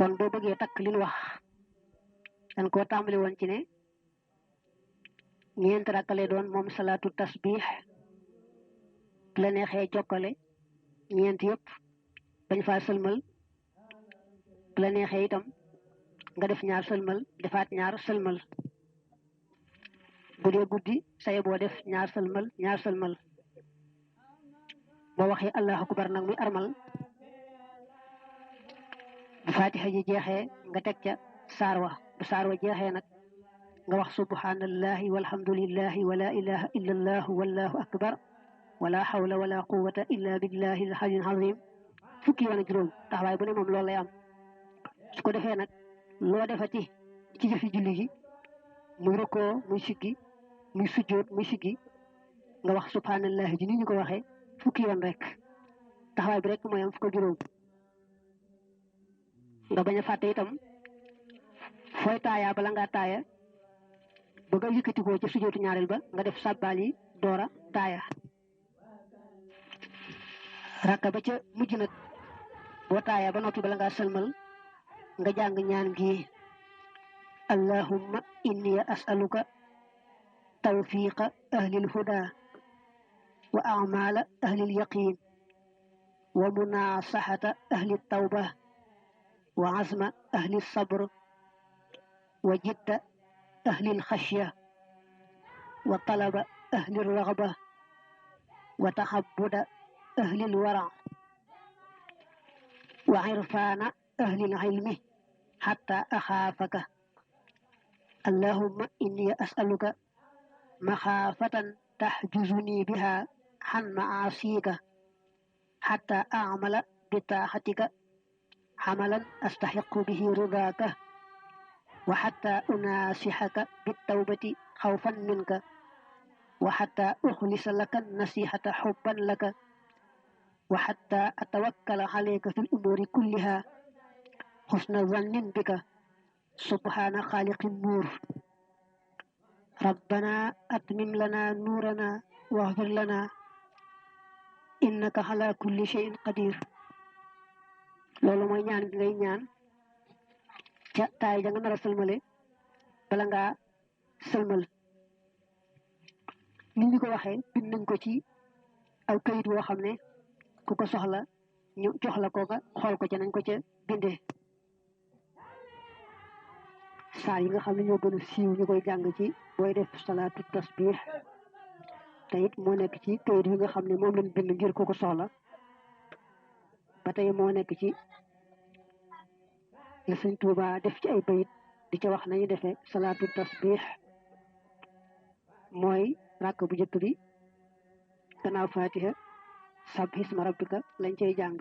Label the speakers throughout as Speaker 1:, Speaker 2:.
Speaker 1: kon boo bëggee takk li ñu wax dañ koo tàmbali woon ci ne ñeent rakka lay doon moom salaatu tasbih bu la neexee jokkale ñeent yëpp bañ faa sëlmal bu la neexee itam nga def ñaar sëlmal defaat ñaar sëlmal bu dee guddi say boo def ñaar sëlmal boo waxee allahu akbar nag muy armal bu fatiha ji jeexee nga teg ca saar wa bu saar wa jeexee nag nga wax subhanallahi walhamdulillahi wala ilaha illa allah wallahu akbar wala hawla wala quwwata illa billahi al-aliyyil azim fukki yoon ak juróom taxawaay bu ne moom loolu lay am su ko defee nag loo defati ci jëfi julli gi muy rukkoo muy siggi muy sujjóot muy siggi nga wax subhanallahi ji ni ñu ko waxee fukki yoon rek taxawaay bi rek mooy am fukk juróom nga bañ a fàtte itam fooy taaya bala ngaa taaya ba nga yëkkatikoo ca sujjóotu ñaareel ba nga def sàbbaal yi doora taaya rakka ba ca mujj nag boo taaya ba noppi bala ngaa sëlmal nga jàng ñaan gi allahumma inni as'aluka tawfiqa ahlil huda wa a'mala ahlil yaqin wa munasahata ahlit tawba wa azma ahlis sabr wa jidda ahlil khashya wa talaba ahlir raghba wa tahabbuda ahlil wara wa irfana ahlil ilmi hatta akhafaka allahumma inni as'aluka makhafatan tahjuzuni biha han ma'asika hatta a'mala bita'atika hamalan astahiqu bihi ridaka wa hatta unasihaka bitawbati khawfan minka wa hatta ukhlisa laka nasihata hubban laka wa hatta atawakkala alayka fil umuri kulliha husna dhannin bika subhana khaliqin nur rabbana atmim lana nurana waghfir lana innaka ala kulli shay'in qadir loolu mooy ñaan gi ngay ñaan ca taay ja nga nar a sëlmale bala ngaa sëlmal ni ñu ko waxee bind nañ ko ci aw kayit woo xam ne ku ko soxla ñu jox la kooka xool ko ca nañ ko ca bindee saar yi nga xam ne ñoo gën a siiw ñu koy jàng ci booy def salaatu tasbih te it moo nekk ci kayit yi nga xam ne moom lañ bind ngir ku ko soxla ba tey moo nekk ci la Sëñ Tuuba def ci ay bayit di ca wax nañu defee salaatu tasbih mooy ràkk bu njëkk bi gannaaw fatiha sabbihisma rabbika lañ cay jàng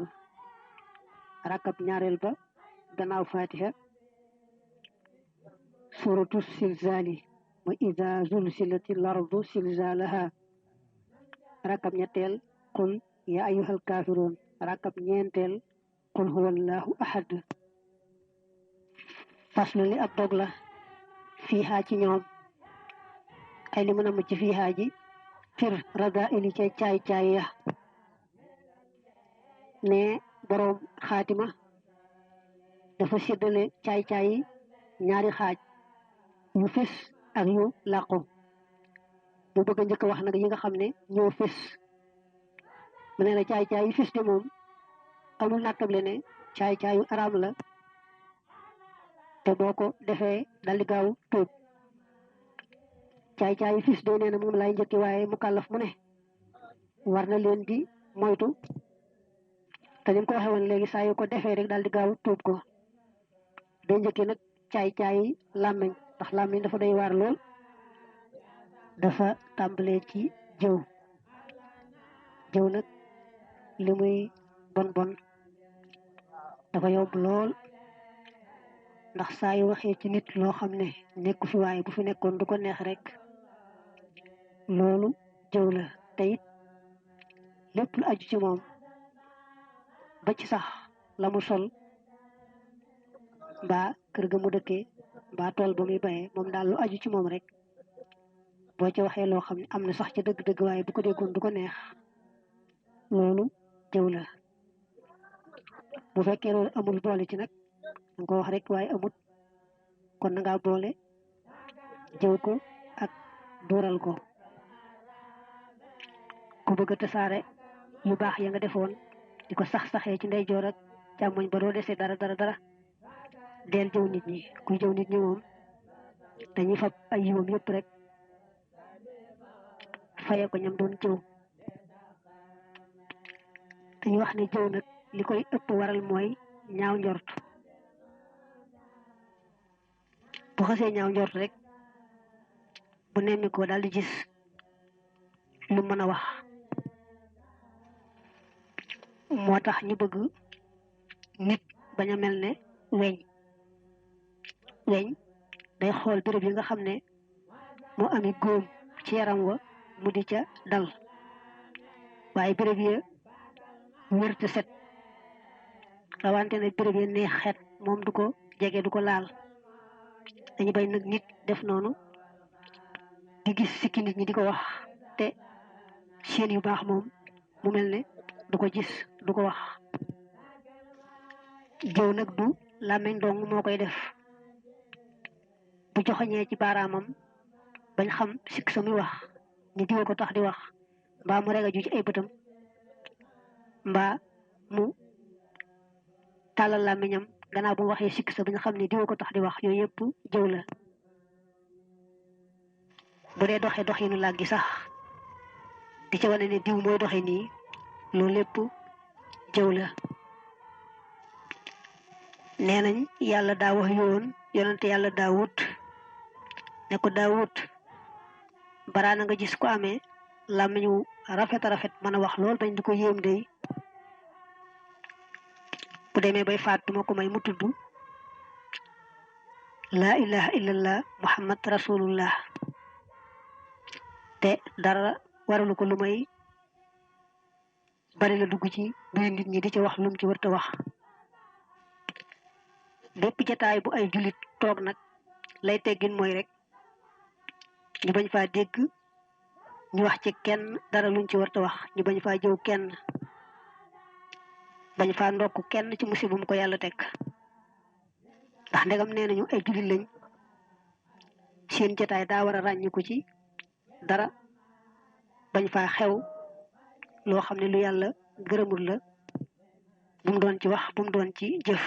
Speaker 1: rakkab ñaareel ba gannaaw fatiha suratu silzali wa ida zulzilati lardu silzalaha rakkab ñetteel qul ya ayyuhal kafirun rakkab ñeenteel qul huwallahu ahad faslu li ab dog la fiihaa ci ñoom ay li mën a mucc fiihaa ji fir rada ili ca caay-caay ya ne boroom xaatima dafa séddale caay-caay yi ñaari xaaj yu fés ak yu làqu bu bëgg a njëkk wax nag yi nga xam ne ñoo fés mu ne la caay-caay yi fés de moom amul nattable ne caay-caay yu araam la te boo ko defee daldi gaaw tuub caay-caay yu fés de nee na moom lay njëkki waaye mukallaf mu ne war na leen di moytu te ni mu ko waxee woon léegi saa yu ko defee rek daldi gaaw tuub ko day njëkki nag caay-caay yi làmmiñ ndax làmmiñ dafa doy waar lool dafa tàmbalee ci jëw nag li muy bon bon dafa yomb lool ndax saa yu waxee ci nit loo xam ne nekku fi waaye bu fi nekkoon du ko neex rek loolu jëw la te it lépp lu aju ci moom ba ci sax la mu sol mbaa kër ga mu dëkkee mbaa tool ba muy bayee moom daal lu aju ci moom rek boo ci waxee loo xam ne am na sax ca dëgg-dëgg waaye bu ko déggoon du ko neex loolu jëw la bu fekkee loolu amul boole ci nag nga ko wax rek waaye amut kon na ngaa boole jëw ko ak duural ko. ku bëgg a tasaare yu baax ya nga defoon di ko sax-saxee ci ndeyjoor ak càmmoñ ba doo desee dara deel jëw nit ñi. kuy jëw nit ñi moom dañuy fab ay yiwam yëpp rek faye ko ñam doon jëw. dañuy wax ne jëw nag li koy ëpp waral mooy ñaaw njort. bu xasee ñaaw njort rek bu nemmi ko daal di gis lu mën a wax. moo tax ñu bëgg nit bañ a mel ne weñ day xool béréb yi nga xam ne moo ami góom ci yaram wa mu di ca dal waaye béréb ya wér te set rawante ne béréb ya neex xet moom du ko jege du ko laal. dañu bay nag nit def noonu di gis sikki nit ñi di ko wax te seen yu baax moom mu mel ne du ko gis du ko wax. jëw nag du làmmiñ dong moo koy def. bu joxoñee ci baaraamam bañ xam sikk sa muy wax ñu diwa ko tax di wax mbaa mu rega ju ci ay bëtam mbaa mu tàllal làmmiñam gannaaw bu mu waxee sikk sa bañ xam ne diwa ko tax di wax yooyu yëpp jëw la. bu dee doxee doxinu làggi sax di ca wane ne diw mooy doxe nii loolu lépp jëw la. nee nañ yàlla daa wax yoon yonante yàlla daawut ne ko daawut baraana nga gis ko amee làmmiñ wu rafet mën a wax lool bañ di ko yéem day bu demee bay faat duma ko may mu tudd laa ilaha illallah muhammad rasulullah te dara waralu ko lu may bari la dugg ci biir nit ñi di ci wax lum ci wërta wax. bépp jataay bu ay jullit toog nag lay teggin mooy rek ñu bañ faa dégg ñu wax ci kenn dara luñ ci warta wax, ñu bañ faa jëw kenn, bañ faa ndokk kenn ci musiba mu ko yàlla teg. ndax ndegam nee nañu ay jullit lañ, seen jataay daa war a ràññiku ci dara bañ faa xew loo xam ne lu yàlla gërëmul la, bu mu doon ci wax, bu mu doon ci jëf.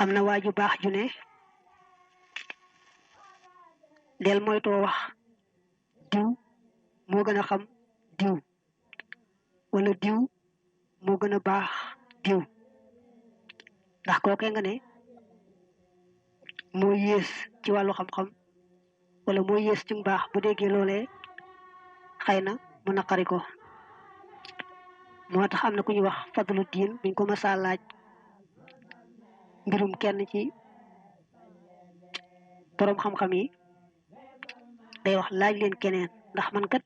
Speaker 1: am na waaju baax ju ne del moytoo wax diw moo gën a xam diw, wala diw moo gën a baax diw, ndax kooke nga ne moo yées ci wàllu xam-xam wala moo yées ci mbaax, bu déggee loolee xëy na mu naqari ko. moo tax am na ku ñuy wax fadlu diin, buñ ko mësaa laaj mbirum kenn ci boroom xam-xam yi day wax laaj leen keneen, ndax man kat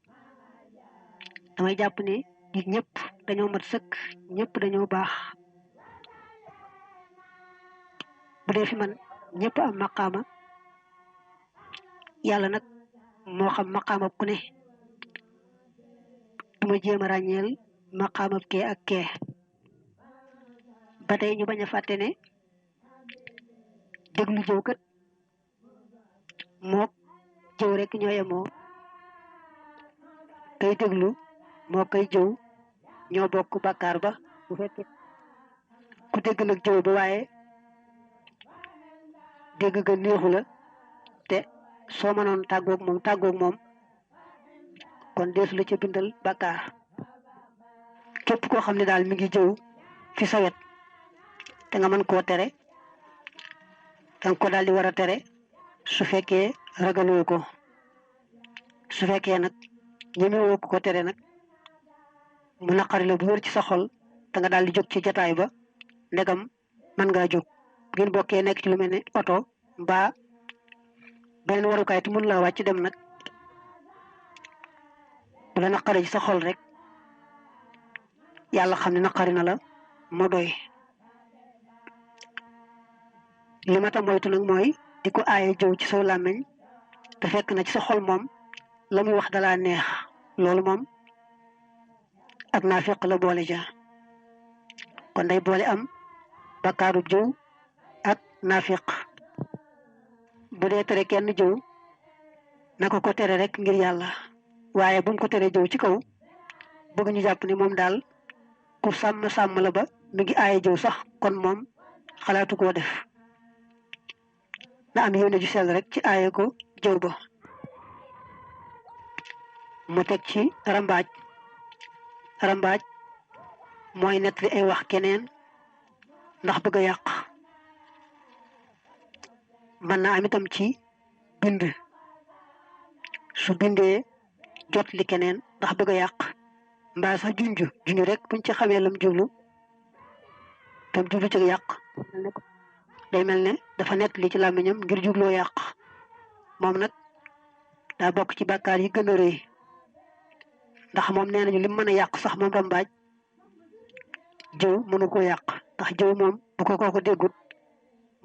Speaker 1: damay jàpp ne nit ñëpp dañoo mat sëkk, ñëpp dañoo baax. bu dee fi man ñëpp am maqaama, yàlla nag moo xam maqaama ku ne, duma jéem a ràññeel maqaama kee ak kee. ba tey ñu bañ a fàtte ne déglu jëw kat mook jëw rek ñoo yemoo, kay déglu moo koy jëw ñoo bokk bàkkaar ba. bu fekkee ku dégg nag jëw ba waaye dégg ga neexu la, te soo mënoon tàggoog moom kon deesu la ca bindal bàkkaar. képp koo xam ne daal mi ngi jëw fi sa wet te nga mën koo tere, danga ko daal di war a tere su fekkee ragaloo ko. su fekkee nag ñemewoo ko tere nag mu naqari la bu wér ci sa xol, te nga daal di jóg ci jataay ba, ndegam mën ngaa jóg. ngeen bokkee nekk ci lu mel ne oto mbaa beneen warukaay te mun laa wàcc dem nag, bu la naqari ci sa xol rek yàlla xam ne naqari na la moo doy. li ma ta moytu nag mooy di ko aaye jëw ci saw làmmiñ te fekk na ci sa xol moom la muy wax dalaa neex. loolu moom ak naafiq la boole ja. kon day boole am bakkaaru jëw ak naafiq. bu dee tere kenn jëw na ko tere rek ngir yàlla, waaye buñ ko tere jëw ci kaw bëgg ñu jàpp ni moom daal ku sàmm la ba mi ngi aaye jëw sax, kon moom xalaatu koo def. na am yéene ju sell rek ci aaye ko jëw ba. mu teg ci rambaaj. rambaaj mooy nettali ay wax keneen ndax bëgg a yàq. mën naa am itam ci bind, su bindee jot li keneen ndax bëgg a yàq, mbaa sax junj rek buñ ci xamee lam jublu tam jublu ci yàq, day mel ne dafa nettali ci làmmiñam ngir jubloo yàq. moom nag daa bokk ci bàkkaar yi gën a rëy, ndax moom nee nañu lim mën a yàq sax moom rambaaj jëw mënu ko yàq, ndax jëw moom bu ko kooku déggut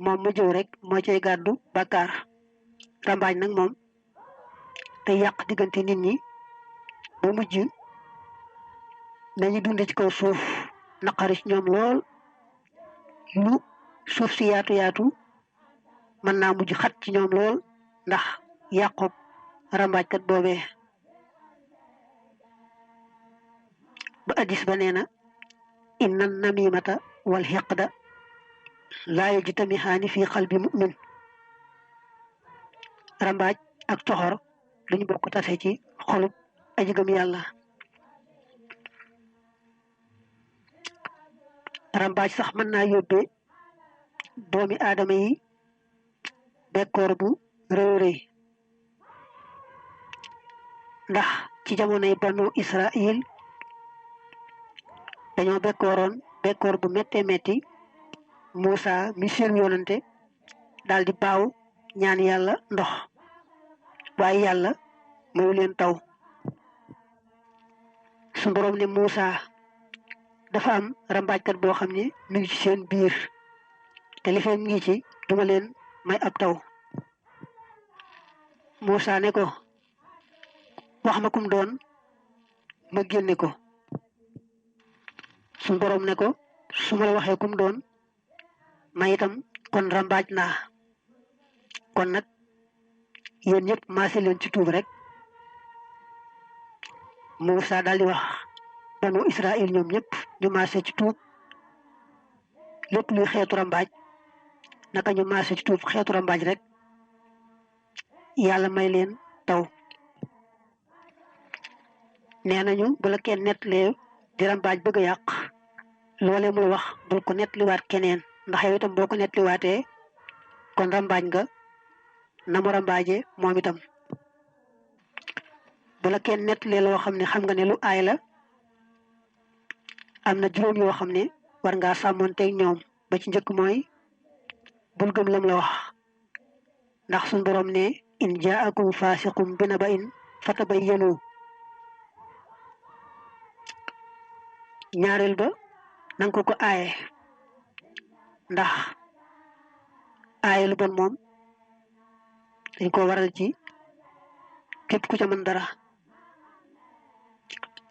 Speaker 1: moom mu jëw rek moo cay gàddu bàkkaar. rambaaj nag moom te yàq diggante nit ñi ba mujj nañu dund ci kaw suuf naqari ci ñoom lool. lu suuf si yaatu yaatu mën naa mujj xat ci ñoom lool ndax yàqub rambaajkat boobee. ba addis ba nee na inna namimata wal hiqda laa yajtamihaani fi qalbi mu'min. rambaaj ak coxor duñu bokk tase ci xolub aji gëm yàlla. rambaaj sax mën naa yóbbee doomi aadama yi bekkoor bu rëy rëy, ndax ci jamonoy banu Israil dañoo bekkooroon bekkoor bu méttee métti. Muusa mi seen yonante daal di baaw ñaan yàlla ndox, waaye yàlla mayu leen taw. su borom ne Muusa dafa am rambaajkat boo xam ne mi ngi ci seen biir, te li fee mi ngi ci duma leen may ab taw. Muusa ne ko wax ma kum doon ma génne ko. su borom ne ko su ma la waxee kum doon ma itam kon rambaaj naa. kon nag yéen ñëpp maase leen ci tuub rek. Muusa daal di wax banu Israil ñoom ñëpp ñu maase ci tuub lépp luy xeetu rambaaj, naka ñu maase ci tuub xeetu rambaaj rek yàlla may leen taw. nee nañu bu la kenn nettalee di rambaaj bëgg a yàq, loolee muy wax bul ko nettaliwaat keneen, ndax yow itam boo ko nettaliwaatee kon rambaaj nga na mu rambaaje moom itam. bu la kenn nettalee loo xam ne xam nga ne lu aay la, am na juróom yoo xam ne war ngaa sàmmonteeg ñoom. ba ci njëkk mooy bul gëm lam la wax, ndax suñ borom ne in jaakum faasiqum bi naba'in fatabayyanu. ñaareel ba nanga ko aaye, ndax aaye lu bon moom dañ ko waral ci képp ku ca mën dara.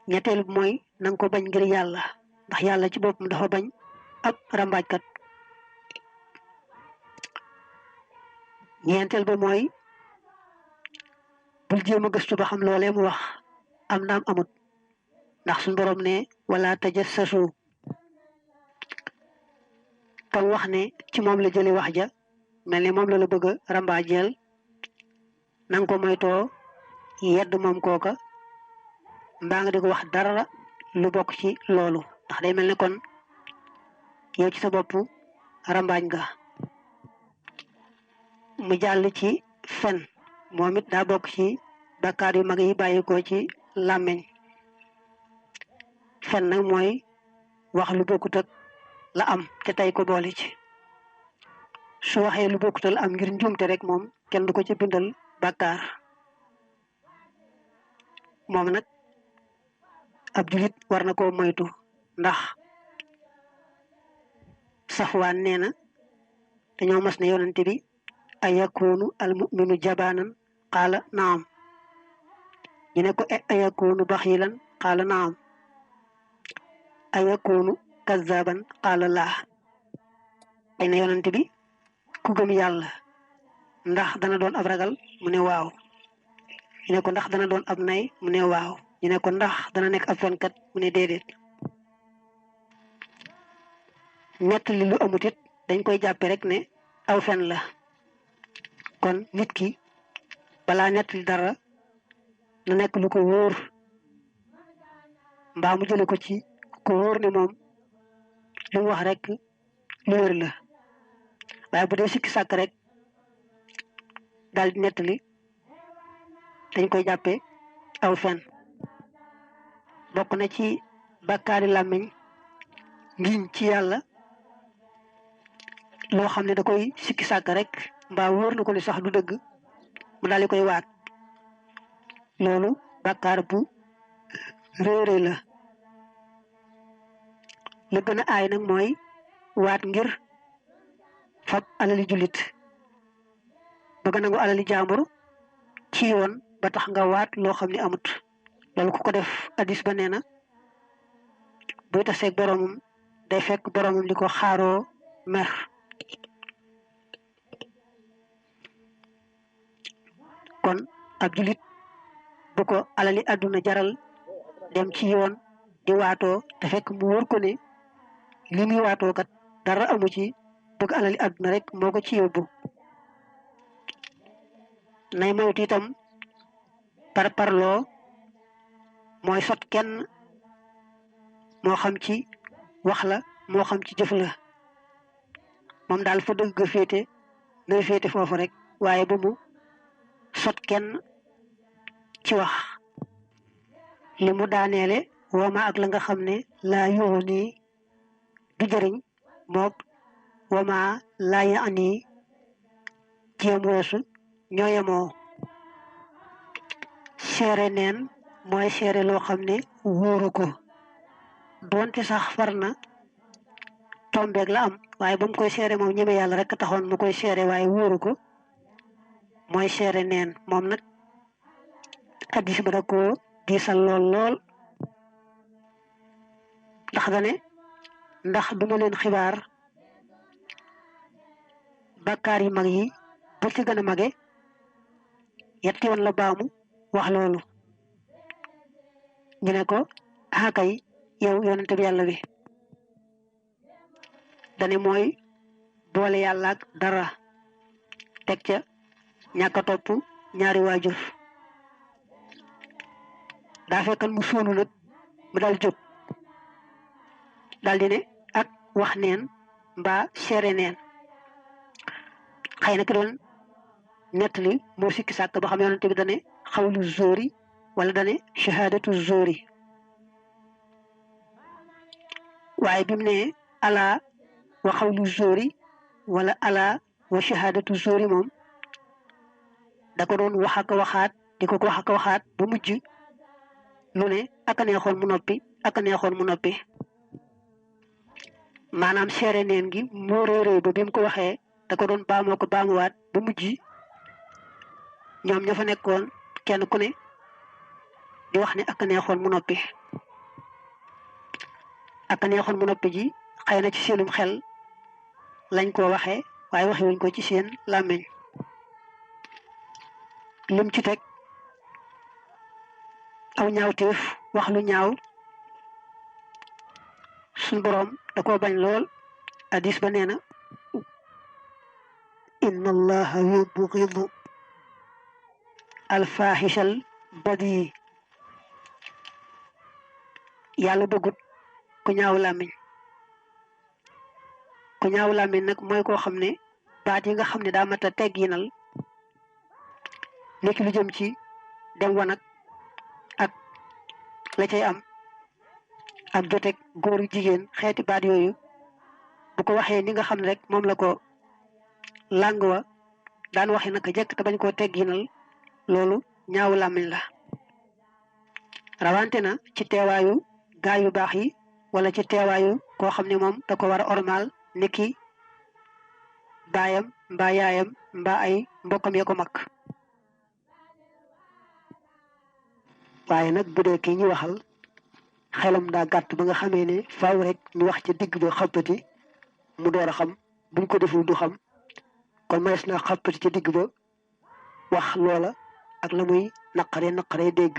Speaker 1: ñetteel bi mooy nanga ko bañ ngir yàlla, ndax yàlla ci boppam dafa bañ ab rambaajkat. ñeenteel ba mooy bul jéem a gëstu ba xam loolee mu wax am naam amut, ndax suñu borom ne wala tajassasu. kam wax ne ci moom la jële wax ja mel ne moom la bëgg a rambaajeel, nanga ko moytoo yedd moom kooka, mbaa nga di ko wax dara lu bokk ci loolu, ndax day mel ne kon yow ci sa bopp rambaaj nga. mu jàll ci fen, moom it daa bokk ci bakkaar yu mag yi bàyyi ko ci làmmiñ. fen nag mooy wax lu bokkut ak la am te tey ko boole ci. su waxee lu bokkut ak la am ngir njuumte rek moom kenn du ko ci bindal bakkaar. moom nag ab julit war na koo moytu, ndax Safwaan nee na dañoo mas ne yonante bi ayakoonu almuminu jabaanan qaala naam. ñu ne ko ayakoonu baxiilan qaala naam. ayakoonu kazaban qaala laa. ay na yonent bi ku gëm yàlla ndax dana doon ab ragal mu ne waaw ñu ne ko ndax dana doon ab nay mu ne waaw ñu ne ko ndax dana nekk ab fenkat mu ne déedéet ñett li lu amut it dañ koy jàppe rek ne aw fen la kon nit ki balaa ñett li dara na nekk lu ko wóor mbaa mu jële ko ci ko wóor ne moom lu mu wax rek lu wér la waaye bu dee sikki sàkk rek daal di nettali dañ koy jàppe aw fen bokk na ci bàkkaari làmmiñ ngiñ ci yàlla loo xam ne da koy sikki sàkk rek mbaa wóor na ko ni sax du dëgg mu daal di koy waat loolu bàkkaar bu réere la la gën a aay nag mooy waat ngir fab alali jullit bëgg nangu alali jaambur ci yoon ba tax nga waat loo xam ne amut loolu ku ko def addis ba nee na buy taseeg boromam day fekk boromam di ko xaaroo mer kon ab jullit bu ko alali àdduna jaral dem ci yoon di waatoo te fekk mu wóor ko ne li muy waatoo kat dara amu ci bëgg alali àdduna rek moo ko ci yóbbu nay moytu itam parloo mooy sot kenn moo xam ci wax la moo xam ci jëf la moom daal fa dëgg féete na féete foofu rek waaye ba mu sot kenn ci wax li mu daaneele wama ak la nga xam ne laa yoo nii du jëriñ mook wama laa ya ani jéem weesu ñooyemoo seere neen mooy seere loo xam ne wóoru ko doonte sax far na tombeeg la am waaye ba mu koy seere moom ñeme yàlla rek taxoon mu koy seere waaye wóoru ko mooy seere neen moom nag addis ba da koo diisal lool ndax dane ndax duma leen xibaar bàkkaar yu mag yi bu ci gën a mage yetti yoon la baamu wax loolu ñu ne ko akay yow yonente bi yàlla bi dane mooy boole yàlla ak dara teg ca ñàkk a topp ñaari waajur daa fekkan mu suunu nag mu dal jóg daldi ne ak wax neen mbaa seere neen xëy na ki doon nettali moo sikki sàkk ba xam yonente bi dane xawlu zóori wala dane shahadatu zóori waaye bi mu ne ala wa xawlu zóori wala ala wa shahadatu zóori moom da ko doon wax ak waxaat di ko wax ak waxaat ba mujj lu ne aka neexoon mu noppi aka neexoon mu noppi maanaam seere neen gi moo réeréy ba bi mu ko waxee da ko doon baamoo ko baamuwaat ba mujj ñoom ña fa nekkoon kenn ku ne di wax ne aka neexoon mu noppi aka neexoon mu noppi ji xëy na ci seenum xel lañ ko waxee waaye waxe wuñ ko ci seen làmmiñ lim ci teg aw ñaawteef wax lu ñaaw suñ boroom da koo bañ lool hadis ba nee na inna allaha yubghidu alfahishal badi yàlla bëggut ku ñaaw làmmiñ ku ñaaw làmmiñ nag mooy koo xam ne baat yi nga xam ne daa mat a tegginal nekk lu jëm ci dem wanag ak la cay am ak joteeg góoru jigéen xeeti baat yooyu bu ko waxee ni nga xam ne rek moom la ko làng wa daan waxe naka jekk te bañ koo tegginal loolu ñaaw làmmiñ la rawante na ci teewaayu gaa yu baax yi wala ci teewaayu koo xam ne moom da ko war a ormaal niki baayam mbaa yaayam mbaa ay mbokkam ya ko mag waaye nag bu dee kii ñu waxal xelam daa gàtt ba nga xamee ne faaw rek ñu wax ci digg ba xappati mu door a xam buñ ko deful du xam kon mayees na xàppati ci digg ba wax loola ak la muy naqare dégg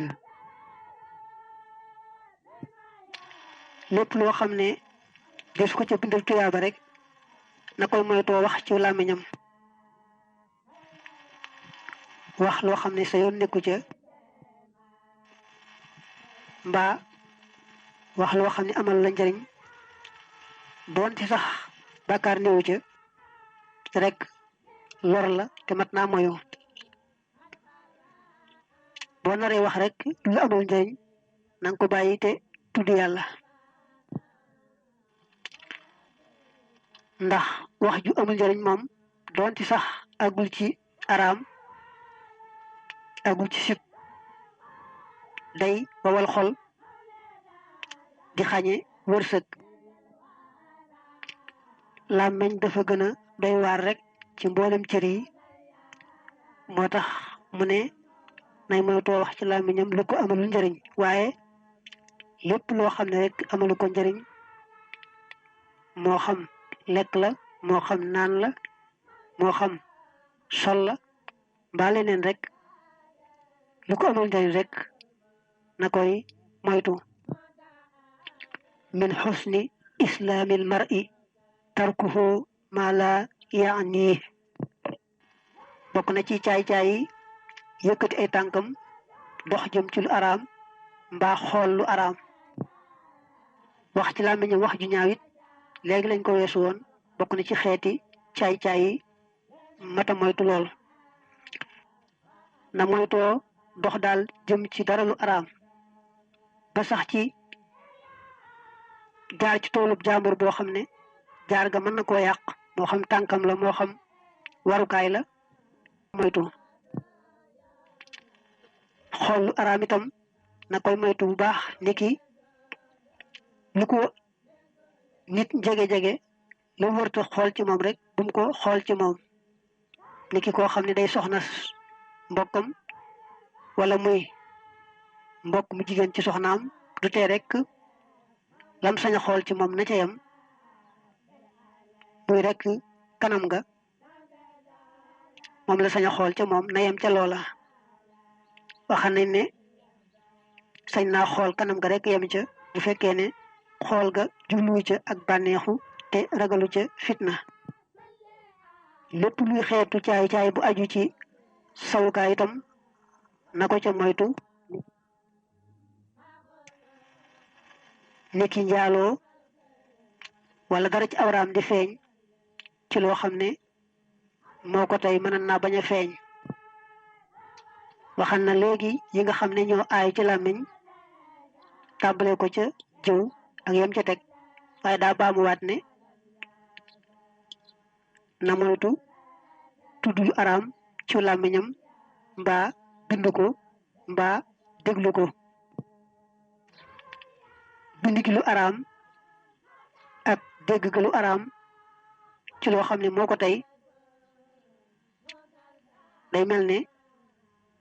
Speaker 1: lépp loo xam ne des ko ca bindal tuyaaba rek na koy moytoo wax ci làmmiñam wax loo xam ne sa yoon nekku ca mbaa wax loo xam ne amal la njariñ doonte sax bàkkaar néewu ca rek lor la te mat naa moyu boo naree wax rek lu la amal njariñ na nga ko bàyyi te tudd yàlla ndax wax ju amul njariñ moom doonte sax agul ci araam agul ci sib day wawal xol di xañe wërsëg làmmiñ dafa gën a doy waar rek ci mboolem cër yi moo tax mu ne nay moytoo wax ci làmmiñam lu ko amalu njariñ waaye lépp loo xam ne rek amalu ko njariñ moo xam lekk la moo xam naan la moo xam sol la mbaa leneen rek lu ko amal njariñ rek na koy moytu min xusni islaamil mar'i tarkuhu ma la yaani bokk na ci caay-caay yi yëkkati ay tànkam dox jëm ci lu araam mbaa xool lu araam wax ci làmmiñam wax ju ñaaw it léegi lañ ko weesu woon bokk na ci xeeti caay-caay yi mata moytu lool na moytoo dox daal jëm ci dara lu araam ba sax ci jaar ci toolub jàmbur boo xam ne jaar ga mën na koo yàq moo xam tànkam la moo xam warukaay la moytu xool lu araam itam na koy moytu bu baax niki lu ko nit jege-jege lu wërta xool ci moom rek bu mu ko xool ci moom niki koo xam ne day soxna mbokkam wala muy mbokk mu jigéen ci soxnaam du tee rek lam sañ a xool ci moom na ca yam muy rek kanam nga moom la sañ a xool ca moom na yem ca loola waxam nañ ne sañ naa xool kanam nga rek yem ca bu fekkee ne xool ga jubluwu ca ak bànneexu te ragalu ca fitna lépp luy xeetu caay-caay bu aju ci sawukaay itam na ko ca moytu niki njaaloo wala dara ci awraam di feeñ ci loo xam ne moo ko tey mën naa bañ a feeñ waxal na léegi yi nga xam ne ñoo aay ci làmmiñ tàmbale ko ca jëw ak yem ca teg waaye daa baamuwaat ne na moytu tudd yu araam ci làmmiñam mbaa bind ko mbaa déglu ko bind gi lu araam ak dégg gi lu araam ci loo xam ne moo ko tey day mel ne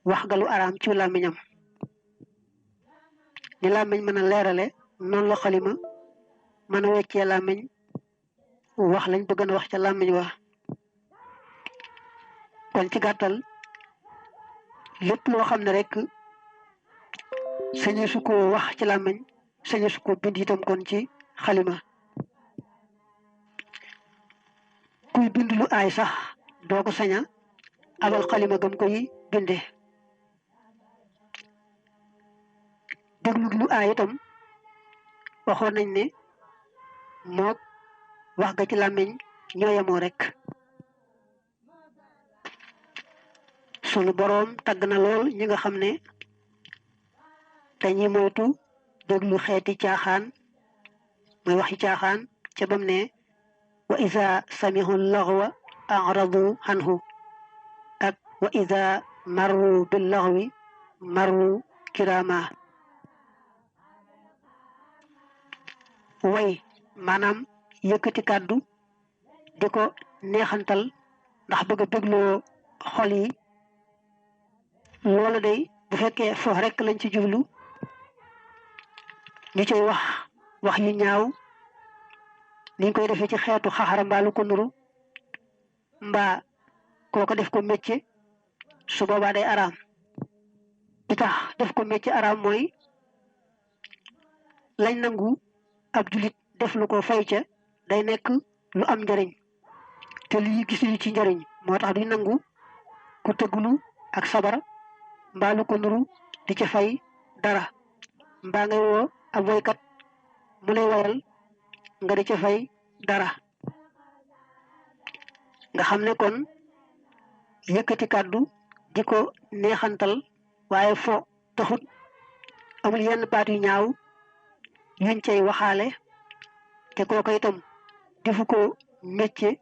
Speaker 1: wax ga lu araam ci làmmiñam ni làmmiñ mën a leerale noonu la xalima mën a weccee làmmiñ wax lañ bëgg a wax ca làmmiñ wa kon ci gàttal lépp loo xam ne rek sañe su ko wax ci làmmiñ sañe su ko bind itam kon ci xalima kuy bind lu aay sax doo ko saña abal xalima gam koy binde déglu lu aay itam waxoon nañ ne mook wax ga ci làmmiñ ñoo yemoo rek sunu boroom tagg na lool ñi nga xam ne dañuy moytu déglu xeeti caaxaan mooy waxi caaxaan ca bam ne wa iza samihu laghwa a'radu anhu ak wa iza marru bil laghwi marru kirama way maanaam yëkkati kàddu di ko neexantal ndax bëgg a bégloo xol yi loolu day bu fekkee foofu rek lañ ci jublu ñu cay wax yu ñaaw niñ koy defee ci xeetu xaxara mbaalu ko nuru mbaa kooko def ko métier su boobaa day araam li tax def ko métier araam mooy lañ nangu ab julit def lu ko fay ca day nekk lu am njariñ te lii gisuñu ci njariñ moo tax duñ nangu ku tëggulu ak sabar mbaa lu ko nuru di ca fay dara mbaa ngay woo ab woykat mu lay woyal nga di ca fay dara nga xam ne kon yëkkati kàddu di ko neexantal waaye fo taxut amul yenn baat yu ñaaw yuñ cay waxaale te kooka itam defu ko métier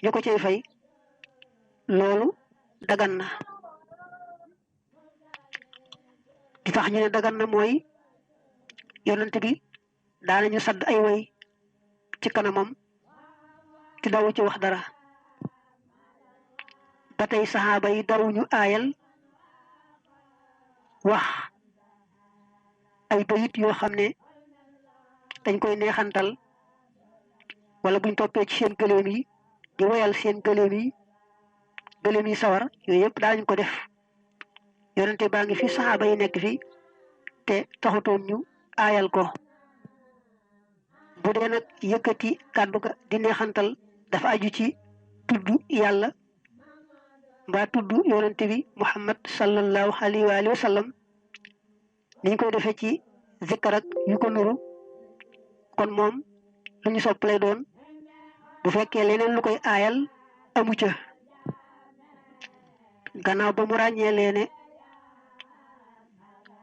Speaker 1: ñu ko cay fay loolu dagan na di tax ñu ne dagan na mooy yonent bi daanañu sadd ay way ci kanamam te dawu ci wax dara ba tey saxaaba yi dawuñu aayal wax ay bayit yoo xam ne dañ koy neexantal wala buñ toppee ci seen gëléem yi di woyal seen gëléem yi sawar yooyu yëpp daanañ ko def yonente baa ngi fi saxaaba yi nekk fi te taxutoon ñu aayal ko bu dee nag yëkkati kàddu ga di neexantal dafa aju ci tudd yàlla mbaa tudd yonente bi muhammad sallallahu alayhi wa sallam niñ koy defee ci zikkar ak yu ko nuru kon moom lu ñu sopp lay doon bu fekkee leneen lu koy aayal amu ca gannaaw ba mu ràññee leene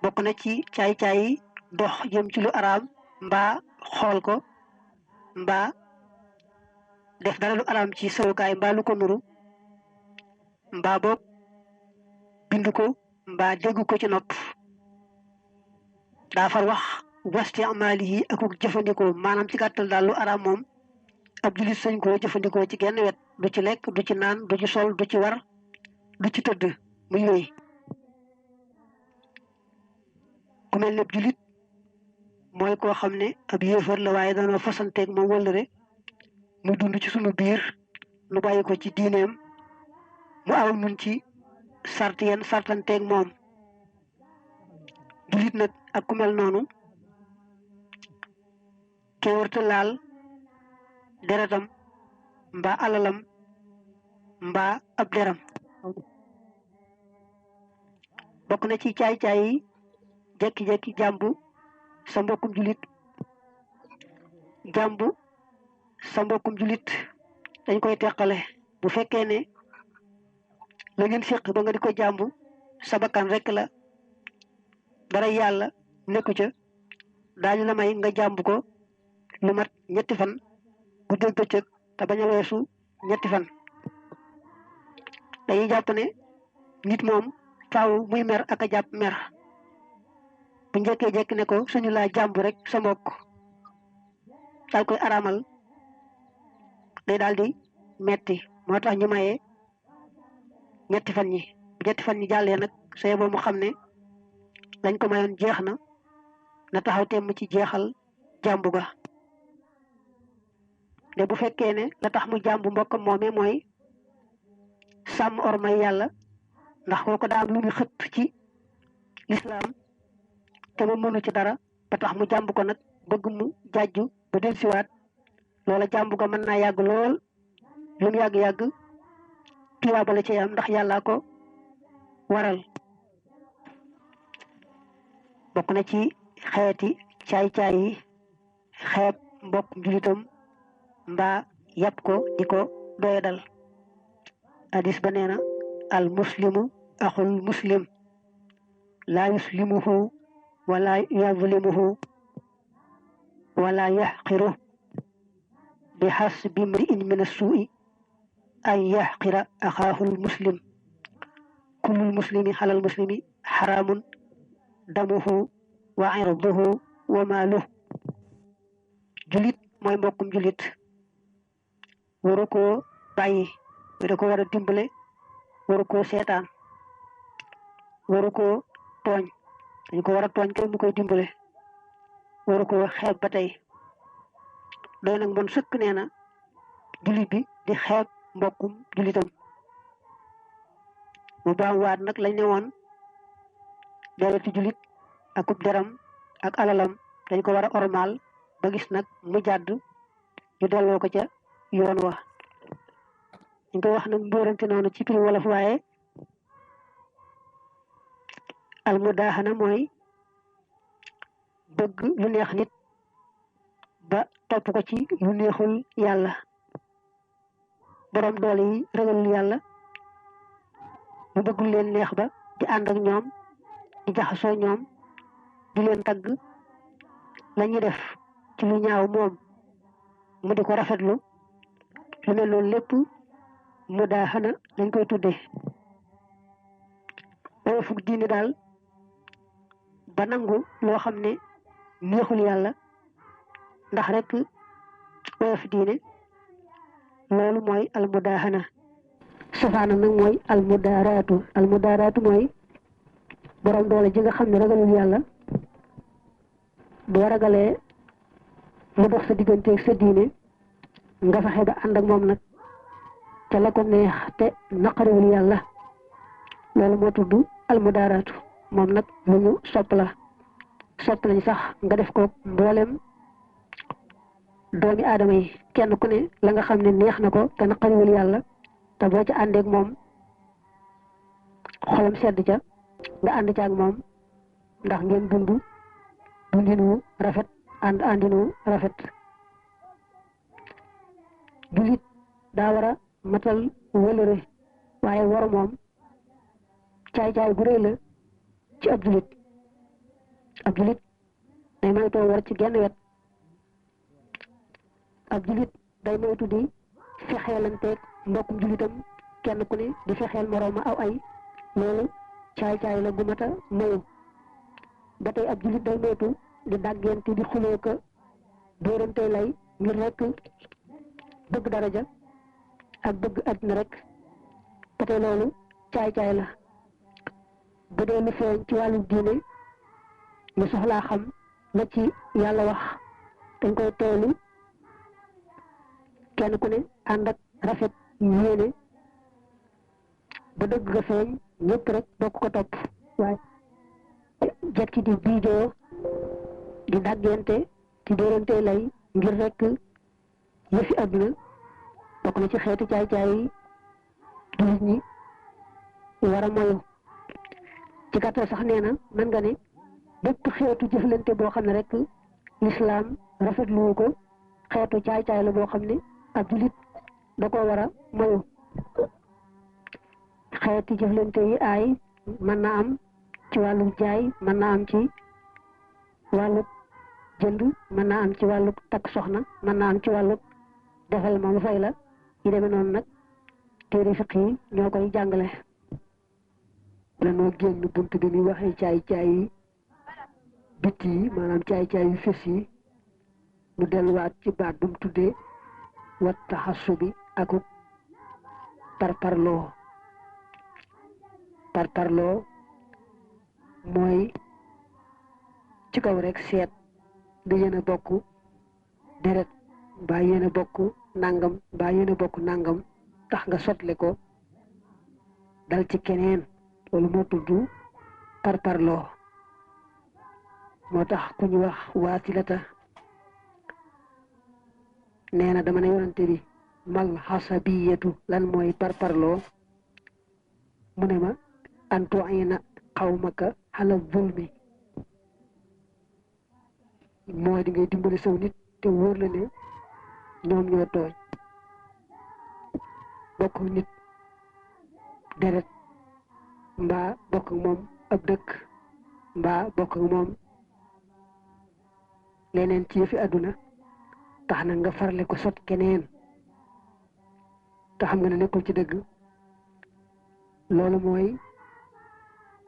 Speaker 1: bokk na ci caay-caay yi dox jëm ci lu araam mbaa xool ko mbaa def dara lu araam ci sawukaay mbaa lu ko nuru mbaa boog bind ko mbaa dégg ko ci nopp daa far wax wasti amaali yi akuk jëfandikoo maanaam ci gàttal daal lu araam moom ab julit sañ koo jëfandikoo ci genn wet du ci lekk du ci naan du ci sol du ci war du ci tëdd muy wéy ku mel ne ab julit mooy koo xam ne ab yéefar la waaye danoo fasanteeg moom wëllëre mu dund ci sunu biir nu bàyyi ko ci diineem mu aw nun ci sart yenn sartanteeg moom julit nag ak ku mel noonu kenn warta laal deretam mbaa alalam mbaa ab deram bokk na ci caay-caay yi jekki-jekki jàmbu sa mbokkum julit dañ koy teqale bu fekkee ne la ngeen séq ba nga di ko jàmbu sa bakkan rek la dara yàlla nekku ca daañu la may nga jàmbu ko lu mat ñetti fan bu dégg bëccëg te bañ a weesu ñetti fan dañuy jàpp ne nit moom faaw muy mer ak a jàpp mer bu njëkkee jekki ne ko suñu laa jàmbu rek sa mbokk daal koy araamal day daal di metti moo tax ñu mayee ñetti fan ñi bu ñetti fan ñi jàllee nag sooy boo mu xam ne lañ ko mayoon jeex na taxaw temm ci jeexal jàmbu ga de bu fekkee ne la tax mu jàmbu mbokkam moomee mooy sàmm ormay yàlla ndax kooko daa am lu muy xëpp ci lislaam te mu mënu ci dara ba tax mu jàmbu ko nag bëgg mu jàjju ba dellusiwaat loola jàmbu ga mën naa yàgg lool lu mu yàgg-yàgg tuyaaba la ci am ndax yàllaa ko waral bokk na ci xeeti caay-caay yi xeeb mbokk julitam mbaa yàpp ko di ko doyadal hadis ba nee na al muslimu axul muslim laa yuslimuhu wala yazlimuhu wala yaxqiru bi xasbi mri'in min assuui an yaxqira axaahul muslim kullul muslimi xalal muslimi xaraamun damuhu wa irduhu wa maaluhu julit mooy mbokkum julit waru koo bàyyi da ko war a dimbale waru koo seetaan waru koo tooñ dañu ko war a tooñ kay mu koy dimbale waru koo ba tey doy nag bon sëkk nee na julit bi di xeeb mbokkum julitam mu baamuwaat nag lañ ne woon deretu julit akub deram ak alalam dañ ko war a ormaal ba gis nag mu jàdd ñu delloo ko ca yoon wa ñu koy wax nag mbóorante noonu ci prix wolof waaye almudaahana mooy bëgg lu neex nit ba topp ko ci lu neexul yàlla borom doole yi ragalul yàlla mu bëggul leen neex ba di ànd ak ñoom di jaxasoo ñoom di leen tagg la ñuy def ci lu ñaaw moom mu di ko rafetlu lu mel noonu lépp mudaahana lañ koy tuddee fukk diine daal ba nangu loo xam ne neexul yàlla ndax rek woyof diine loolu mooy almudaahana safaana nag mooy almudaaraatu mooy borom doole ji nga xam ne ragalul yàlla boo ragalee lu dox sa digganteeg sa diine nga fexe ba ànd ak moom nag te la ko neex te naqariwul yàlla loolu moo tudd almudaaraatu moom nag lu ñu sopp lañ sax nga def ko mboolem doomi aadama yi kenn ku ne la nga xam ne neex na ko te naqariwul yàlla te boo ca àndeeg moom xolam sedd ca nga ànd ca ak moom ndax ngeen dundinu rafet àndinu rafet julit daa war a matal wëlëre waaye war moom caay-caay gu rëy la ci ab julit day moytoo war ci genn wet ab julit day moytu di fexeelanteeg mbokkum julitam kenn ku ne di fexeel moroom ma aw ay loolu caay-caay la gu mata mayu ba tey ab julit day moytu di dàggante di xuloo ko dóorante lay ngir rek bëgg daraja ak bëgg àddina rek ba tey loolu caay-caay la bu dee lu feeñ ci wàllu diine ñu soxlaa xam la ci yàlla wax dañ koy teelu kenn ku ne ànd ak rafet yéene ba dëgg ga feeñ ñëpp rek bokk ko topp waaye jekki di biijoo di daggante di dóorante lay ngir rek yëfi àdduna bokk na ci xeeti caay-caay yi jullit ñi war a moyu ci gàttal sax nee na mën nga ne bépp xeetu jëflante boo xam ne rek lislaam rafetlu ko xeetu caay-caay la boo xam ne ab jullit da ko war a moyu xeeti jëflante yi aay mën na am ci wàllu jaay mën na am ci wàllu jënd mën na am ci wàllu takk soxna mën na am ci wàllu defal ma mu fay la yi demee noonu nag téere fiq yi ñoo koy jàngale lanoo génn bunt bi muy waxee caay-caay yi bitti yi maanaam caay-caay yu fës yi mu delluwaat ci baat bu mu tuddee wat taxassubi aku parparloo mooy ci kaw rek seet bi yéen a bokk deret mbaa yéen a bokk nangam mbaa yéen a bokk nangam tax nga sotle ko dal ci keneen loolu moo tudd parparloo moo tax ku ñu wax waatilata nee na dama ne yonante bi mal xasabiyatu lan mooy parparloo mu ne ma antu ayna xawmaka xala zulmi mooy di ngay dimbali saw nit te wóor la ne ñoom ñoo tooñ bokk nit deret mbaa bokk ak moom ab dëkk mbaa bokk ak moom leneen ci yëfi àdduna tax na nga farle ko sot keneen te xam nga ne nekkul ci dëgg loolu mooy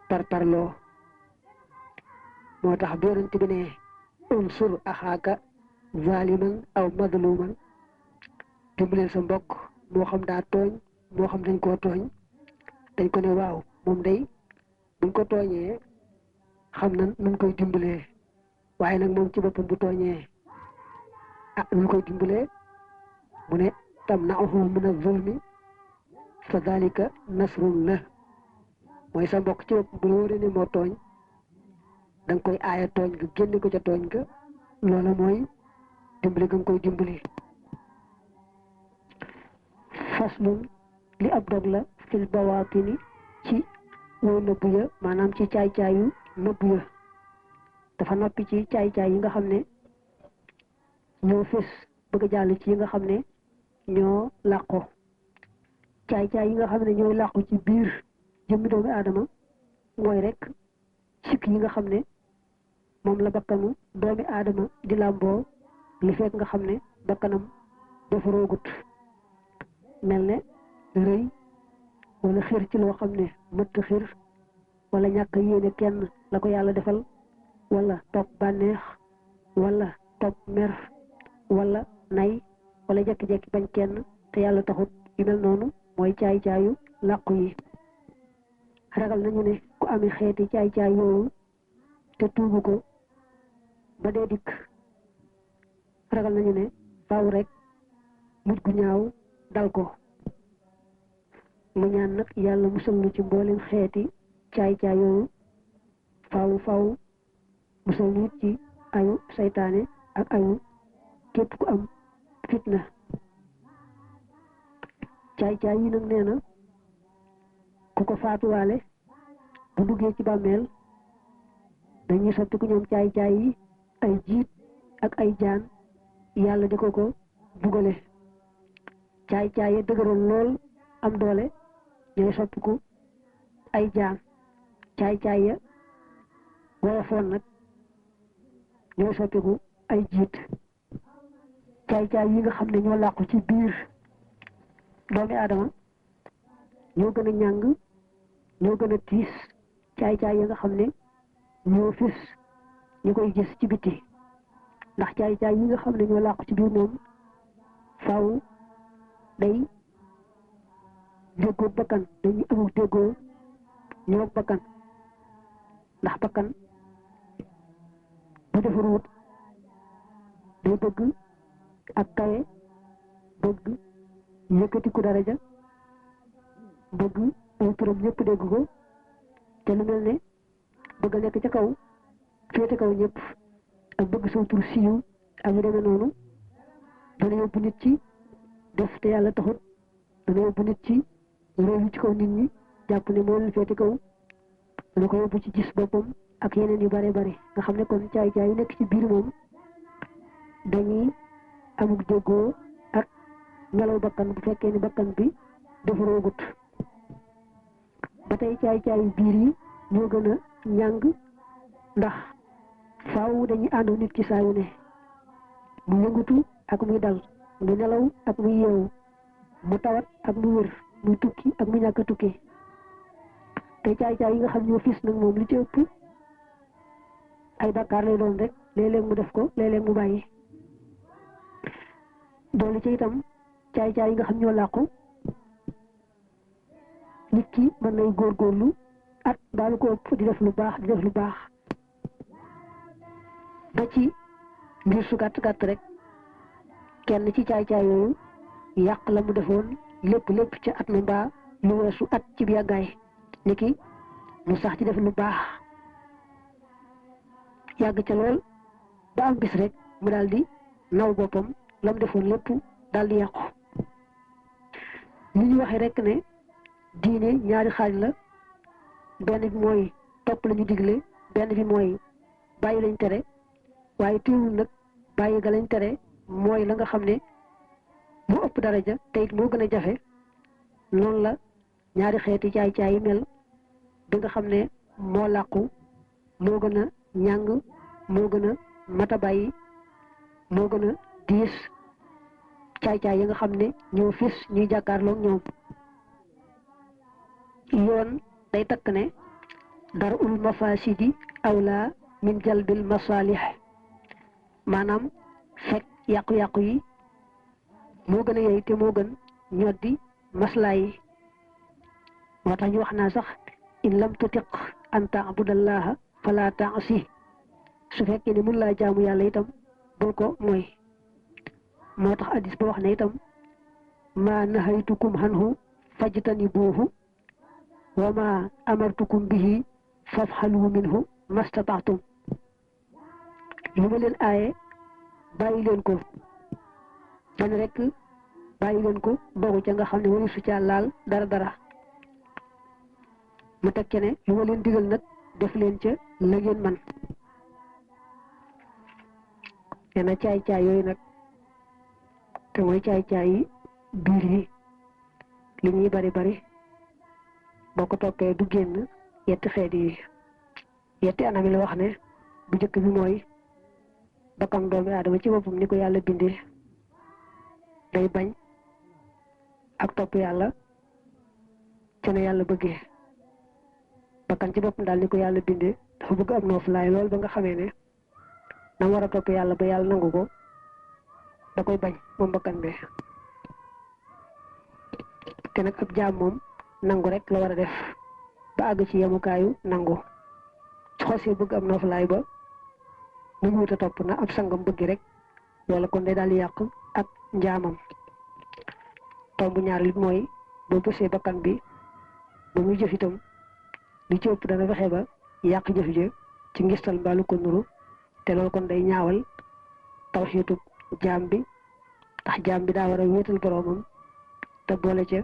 Speaker 1: parparloo moo tax bi yonent bi ne unsur axaaka zaliman aw madluman dimbaleel sa mbokk moo xam daa tooñ moo xam dañ koo tooñ dañ ko ne waaw moom day buñ ko tooñee xam na nuñ koy dimbalee waaye nag moom ci boppam bu tooñee nuñ koy dimbalee mu ne tam na'uhu min az-zulmi
Speaker 2: fa dalika nasrun la mooy sa mbokk ci bopp bu la wóoree ne moo tooñ da nga koy aaya tooñ nga génne ko ca tooñ nga loola mooy dimbali nga koy dimbali. faslun li ab dog la fil bawaatini ci woy nëbbu ya maanaam ci caay-caayu nëbbu ya dafa noppi ci caay-caay yi nga xam ne ñoo fés bëgg a jàll ci yi nga xam ne ñoo làqu caay-caay yi nga xam ne ñooy làqu ci biir jëmmi doomu aadama mooy rek sikk yi nga xam ne moom la bakkanu doomi aadama di làmboo li fekk nga xam ne bakkanam dafa roogut mel ne rëy wala xir ci loo xam ne mëtt xir wala ñàkk yéene kenn la ko yàlla defal wala topp bànneex wala topp mer wala nay wala jekki-jekki bañ kenn te yàlla taxut yu mel noonu mooy caay-caayu làqu yi ragal nañu ne ku amee xeeti caay-caay yooyu te tuubu ko ba dee dikk ragal nañu ne faaw rek mujj gu ñaaw dal ko mu ñaan nag yàlla musal ñu ci mboolem xeeti caay-caay yooyu faaw musal ñu ci ayu saytaane ak ayu képp ku am fitna caay-caay yi nag nee na ku ko faatuwaale bu duggee ci bàmmeel dañuy sotti ku ñoom caay-caay yi ay jiit ak ay jaan yàlla di ko bugale caay-caay yi dëgëroon lool am doole ñooy soppiku ay jaan caay-caay ya woyofoon nag ñooy soppiku ay jiit caay-caay yi nga xam ne ñoo làqu ci biir doomi aadama ñoo gën a ñàng ñoo gën a tiis caay-caay yi nga xam ne ñoo fis ñu koy gis ci biti ndax caay-caay yi nga xam ne ñoo làqu ci biir moom faaw day déggoo bakkan dañuy amul déggoo ñoo bakkan ndax bakkan bu defaruwut day bëgg ak kawe bëgg yëkkatiku daraja bëgg ay turam ñëpp dégg ko te lu mel ne bëgg a nekk ca kaw féete kaw ñëpp ak bëgg saw tur siiw ak yu demee noonu dana yóbbu nit ci def te yàlla taxut dana yóbbu nit ci réew ci kaw nit ñi jàpp ne moo leen féete kaw dana ko yóbbu ci gis boppam ak yeneen yu bare bare nga xam ne kon caay-caay yu nekk ci biir moom dañuy amuk déggoo ak melaw bakkan bu fekkee ni bakkan bi dafa roogut ba tey caay-caayu biir yi ñoo gën a ñàng ndax faaw dañuy ànd nit ki saa yu ne mu yëngutu ak muy dal mu nelaw ak muy yeewu mu tawat ak mu wér muy tukki ak mu ñàkk a tukki te caay-caay yi nga xam ñoo fis nag moom li ci ëpp ay bakkaar lay doon rek léeg-léeg mu def ko léeg-léeg mu bàyyi doolu ci itam caay-caay yi nga xam ñoo làqu nit ki mën nay góorgóorlu at daal ko ëpp di def lu baax ba ci ngir su gàtt rek kenn ci caay-caay yooyu yàq la mu defoon lépp ci at ma mbaa lu weesu at ci yàggaay niki mu sax ci def lu baax yàgg ca lool ba am bis rek mu daal di naw boppam la mu defoon lépp daal di yàqu li ñu waxee rek ne diine ñaari xaaj la benn bi mooy topp la ñu digle benn bi mooy bàyyi lañ tere waaye teewul nag bàyyi ga lañ tere mooy la nga xam ne moo ëpp daraja te it moo gën a jafe noonu la ñaari xeeti caay-caay yi mel bi nga xam ne moo làqu moo gën a ñàng moo gën a mata bàyyi moo gën a diis caay-caay yi nga xam ne ñoo fis ñuy jàkkaarloog ñoom yoon day takk ne darul mafasidi awla min jalbil masalih maanaam fekk yàqu-yàqu yi moo gën a yey te moo gën ñoddi maslaa yi moo tax ñu wax naa sax in lam tutiq an taabudallaha fala taasi su fekkee ne mun laa jaamu yàlla itam bul ko mooy moo tax addis ba wax ne itam ma nahaytukum anhu fajtanibuuhu wa ma amartukum bihi fafxalu minhu mastataatum lu ma leen aaye bàyyi leen ko bañ rek bàyyi leen ko dogu ca nga xam ne waru su ca laal dara mu teg ca ne lu ma leen digal nag def leen ca la ngeen man nee na caay-caay yooyu nag te mooy caay-caay yi biir yi li ñuy bari boo ko toppee du génn yetti xeet yi yetti anam yi la wax ne bu njëkk bi mooy bakkan doomi aadama ci boppam ni ko yàlla bindee day bañ ak topp yàlla ca ne yàlla bëggee bakkan ci boppam daal ni ko yàlla bindee dafa bëgg am nooflaay lool ba nga xamee ne na war a topp yàlla ba yàlla nangu ko da koy bañ moom bakkan bi te nag ab jaam moom nangu rek la war a def ba àgg ci yemukaayu nangu su xosee bëgg am nooflaay ba nu mu wut a topp na ab sangam bëgg rek loola kon day daal di yàq ak njaamam tombu ñaar li mooy boo bësee bakkan bi ba muy jëf itam li ci ëpp dana fexe ba yàq jëf ja ci ngistal mbaalu ko nuru te loolu kon day ñaawal tawxiitu jaam bi tax jaam bi daa war a wéetal boroomam te boole ca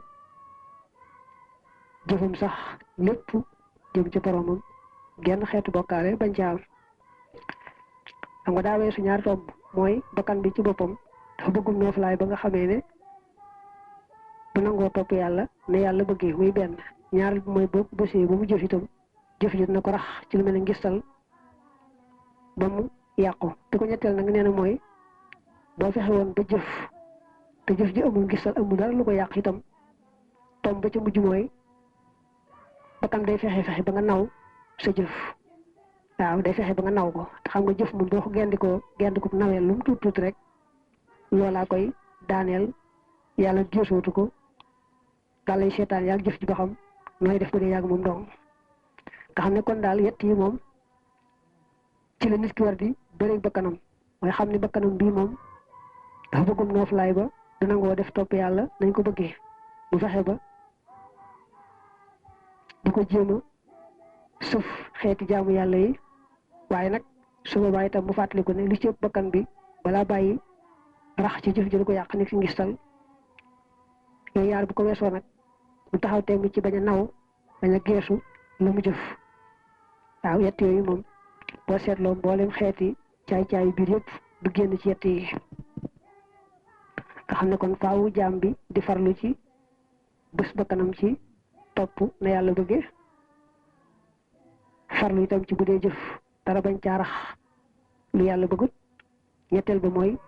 Speaker 2: jëfam sax lépp jëm ca boroomam genn xeetu bokkaale bañ ca am xam nga daa weesu ñaar tomb mooy bakkan bi ci boppam dafa bëggum nooflaay ba nga xamee ne bu nangoo topp yàlla ne yàlla bëggee muy benn ñaar bi mooy boo bësee ba mu jëf itam jëf ji dina ko rax ci lu mel ne ngistal ba mu yàqu te ko ñetteel nag nee na mooy boo fexe woon ba jëf te jëf ji amul ngistal amul dara lu ko yàq itam tomb ba ca mujj mooy bakkan day fexe ba nga naw sa jëf waaw day fexe ba nga naw ko te xam nga jëf moom boo ko gendiko naweel lu mu tuut rek loolaa koy daaneel yàlla géesootu ko daal lay seetaan yàgg jëf ji ba xam nooy def ko dee yàgg moom dong nga xam ne kon daal yett yi moom ci la nit ki war di bëreeg bakkanam mooy xam ne bakkanam bii moom dafa bëggum nooflaay ba du nangoo def topp yàlla nañ ko bëggee bu fexe ba di ko jéem a suuf xeeti jaamu yàlla yi waaye nag su boobaa itam mu fàttaliku ne li ci ëpp bakkan bi balaa bàyyi rax ci jëf jël ko yàq ni ki ngistal yooyu yaar bu ko weesoo nag mu taxaw teem ci bañ a naw bañ a geesu la mu jëf waaw yett yooyu moom boo seetloo mboolem xeeti caay-caay biir yëpp du génn ci yett yi nga xam ne kon faawu jaam bi di farlu ci bés bakkanam ci topp na yàlla bëggee farlu itam ci bu dee jëf dara bañ caarax lu yàlla bëggut ñetteel ba mooy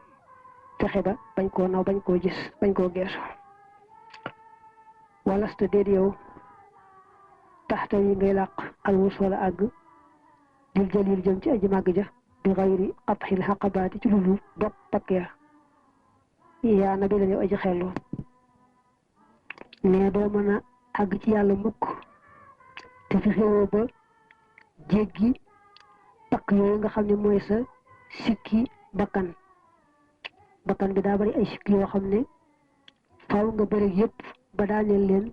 Speaker 2: fexe ba bañ koo naw bañ koo gis bañ koo geesu walasta déet yow taxta yi ngay làq alwus wala àgg dil jalil jëm ci aji màgg ja bi xayri qatxil xaqabaati ci lulu dog pakk ya yaa na bi dañu aji xellu ne doo mën a àgg ci yàlla mukk te fi xewoo ba jéggi pakk yooyu nga xam ne mooy sa sikki bakkan bi daa bari ay sikki yoo xam ne faaw nga bëri yëpp ba daaneel leen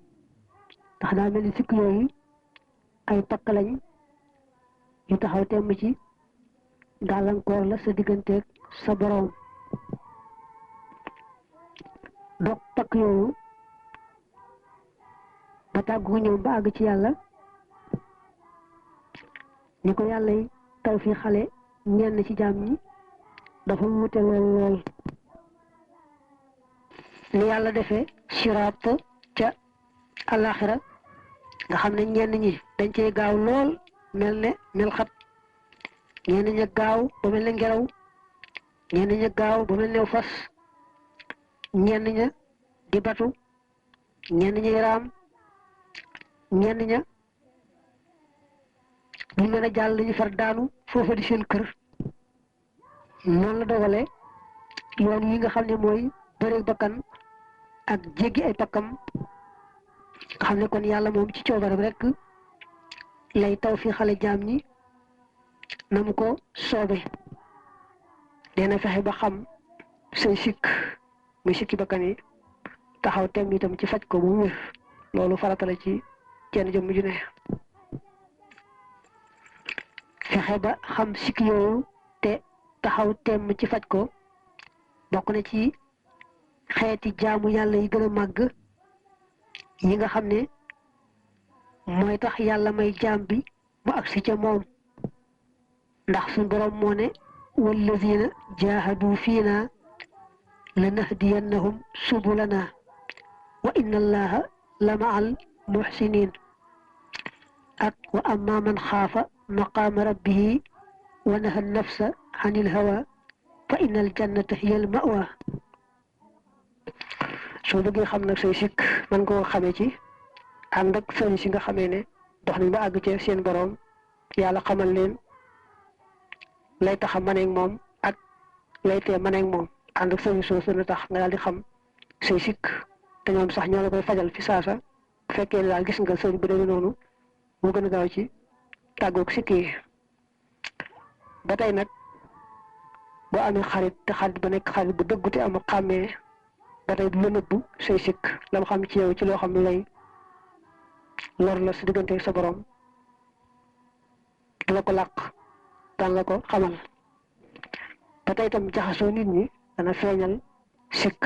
Speaker 2: ndax daa mel ni sikki yooyu ay pakk lañ yu taxaw temm ci gàllankoor la sa digganteeg sa boroom dog pakk yooyu ba tàggu ñoom ba àgg ci yàlla ni ko yàlla yi taw fi xale ñenn ci jaam ñi dafa wuute lool ni yàlla defee siraat ca alaxira nga xam ne ñenn ñi dañ cey gaaw lool mel ne melxat ñenn ña gaaw ba mel ne ngelaw ñenn ña gaaw ba mel ne fas ñenn ña di batu ñenn ñi raam ñenn ña ñu mën a jàll ñu far daanu foofa di seen kër noonu la dogalee yoon yi nga xam ne mooy bëri bakkan ak jéggi ay pakkam nga xam ne kon yàlla moom ci coobaram rek lay taw fi xale jaam ñi na mu ko soobe dina fexe ba xam say sikk muy sikki bakkan yi taxaw tem itam ci faj ko bu wér loolu farata la ci kenn jëmm ju ne. fexe ba xam sikk yooyu te taxaw temm ci faj ko bokk na ci xeeti jaamu yàlla yi gën a màgg yi nga xam ne mooy tax yàlla may jaam bi mu agsi ca moom ndax suñ boroom moo ne wallazina jaahadu fiina lanahdiyannahum subulana wa inna allaha la ma'al muhsinin ak wa amma man xaafa maqaama rabbihi wa naha nafsa anil hawa fa innal jannata hiyal ma'wa. soo bëggee xam nag say sikk mën koo xamee ci ànd ak sëriñ si nga xamee ne dox nañ ba àgg ci seen boroom yàlla xamal leen lay tax a maneeg moom ak lay tee maneeg moom ànd ak sëriñ soo sën a tax nga daal di xam say sikk te ñoom sax ñoo la koy fajal fi saasa bu fekkee ne daal gis nga sëriñ bu demee noonu moo gën a gaaw ci tàggoog sikk yi. ba tey nag boo amee xarit te xarit ba nekk xarit bu dëggu te am xàmmee ba tey du la nëbbu say sikk la mu xam ci yow ci loo xam ne lay lor la sa diggante sa borom du la ko làq daan la ko xamal. ba tey itam jaxasoo nit ñi dana feeñal sikk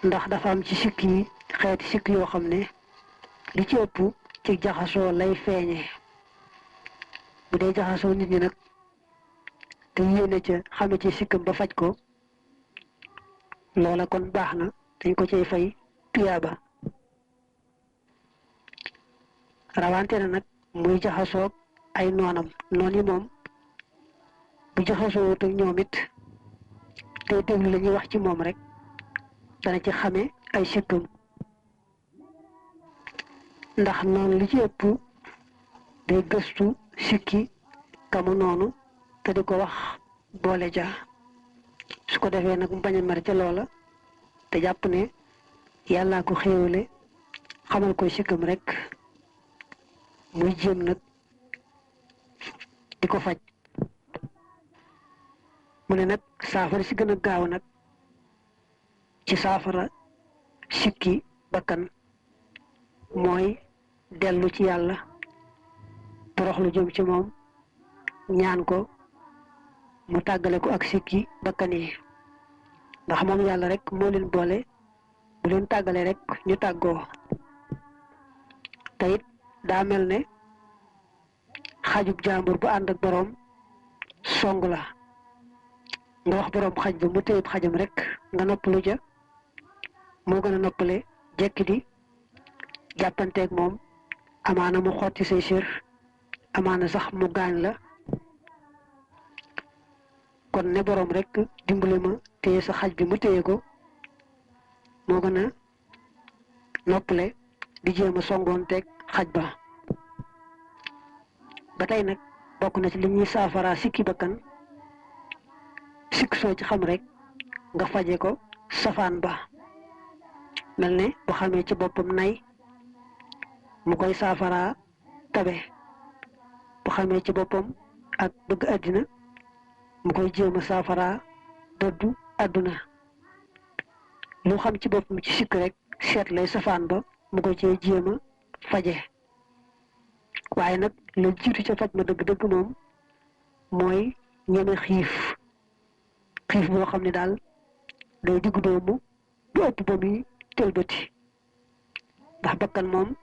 Speaker 2: ndax dafa am ci sikk yi xeeti sikk yoo xam ne li ci ëpp ci jaxasoo lay feeñee. bu dee jaxasoo nit ñi nag te yéene ca xame ci sikkam ba faj ko loola kon baax na dañ ko cay fay tuyaaba. rawante na nag muy jaxasoog ay noonam noon yi moom bu jaxasoo ak ñoom it te déglu la ñuy wax ci moom rek dana ci xame ay sikkam ndax noonu li ci ëpp day gëstu sikki kamu noonu te di ko wax boole ja su ko defee nag mu bañ a mer ca loola te jàpp ne yàllaa ko xéewale xamal koy sikkam rek muy jéem nag di ko faj. mu ne nag saafara si gën a gaaw nag ci saafara sikki bakkan mooy dellu ci yàlla toroxlu jëm ci moom ñaan ko mu tàggale ko ak sikki bakkan yi ndax moom yàlla rek moo leen boole bu leen tàggale rek ñu tàggoo. te it daa mel ne xajub jàmbur bu ànd ak boroom song la nga wax boroom xaj ba mu téyeb xajam rek nga noppalu ja moo gën a noppale jekki di jàppanteeg moom amaana mu xotti say sér amaana sax mu gaañ la. kon ne boroom rek dimbale ma téye sa xaj bi mu téye ko moo gën a noppale di jéem a songoonteeg xaj ba. ba tey nag bokk na ci li ñuy saafara sikki bakkan sikk soo ci xam rek nga faje ko safaan ba mel ne bu xamee ci boppam nay mu koy saafara tabe bu xamee ci boppam ak bëgg àddina mu koy jéem a saafara dëddu àdduna lu xam ci boppam ci sikk rek seet lay safaan ba mu ko cee jéem a faje. waaye nag la jiitu ca faj ma dëgg-dëgg moom mooy ñeme xiif boo xam ne daal day diggu doomu du ëpp ba muy tëlbati ndax bakkan moom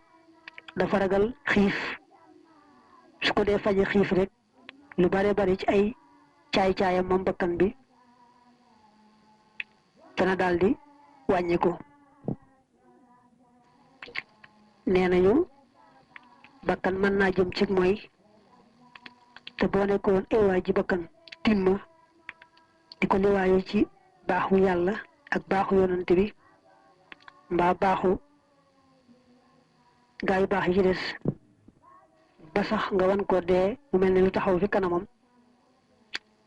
Speaker 2: dafa ragal xiif su ko dee faje xiif rek lu bare bari ci ay caay-caayam moom bakkan bi dana daal di wàññiku. nee nañu bakkan mën naa jëm ci mooy te boo nekkoon eewaay ji bakkan timma di ko liwaayu ci baaxu yàlla ak baaxu yonante bi mbaa baaxu gaa yu baax yi ci des ba sax nga wan ko dee mu mel ne lu taxaw fi kanamam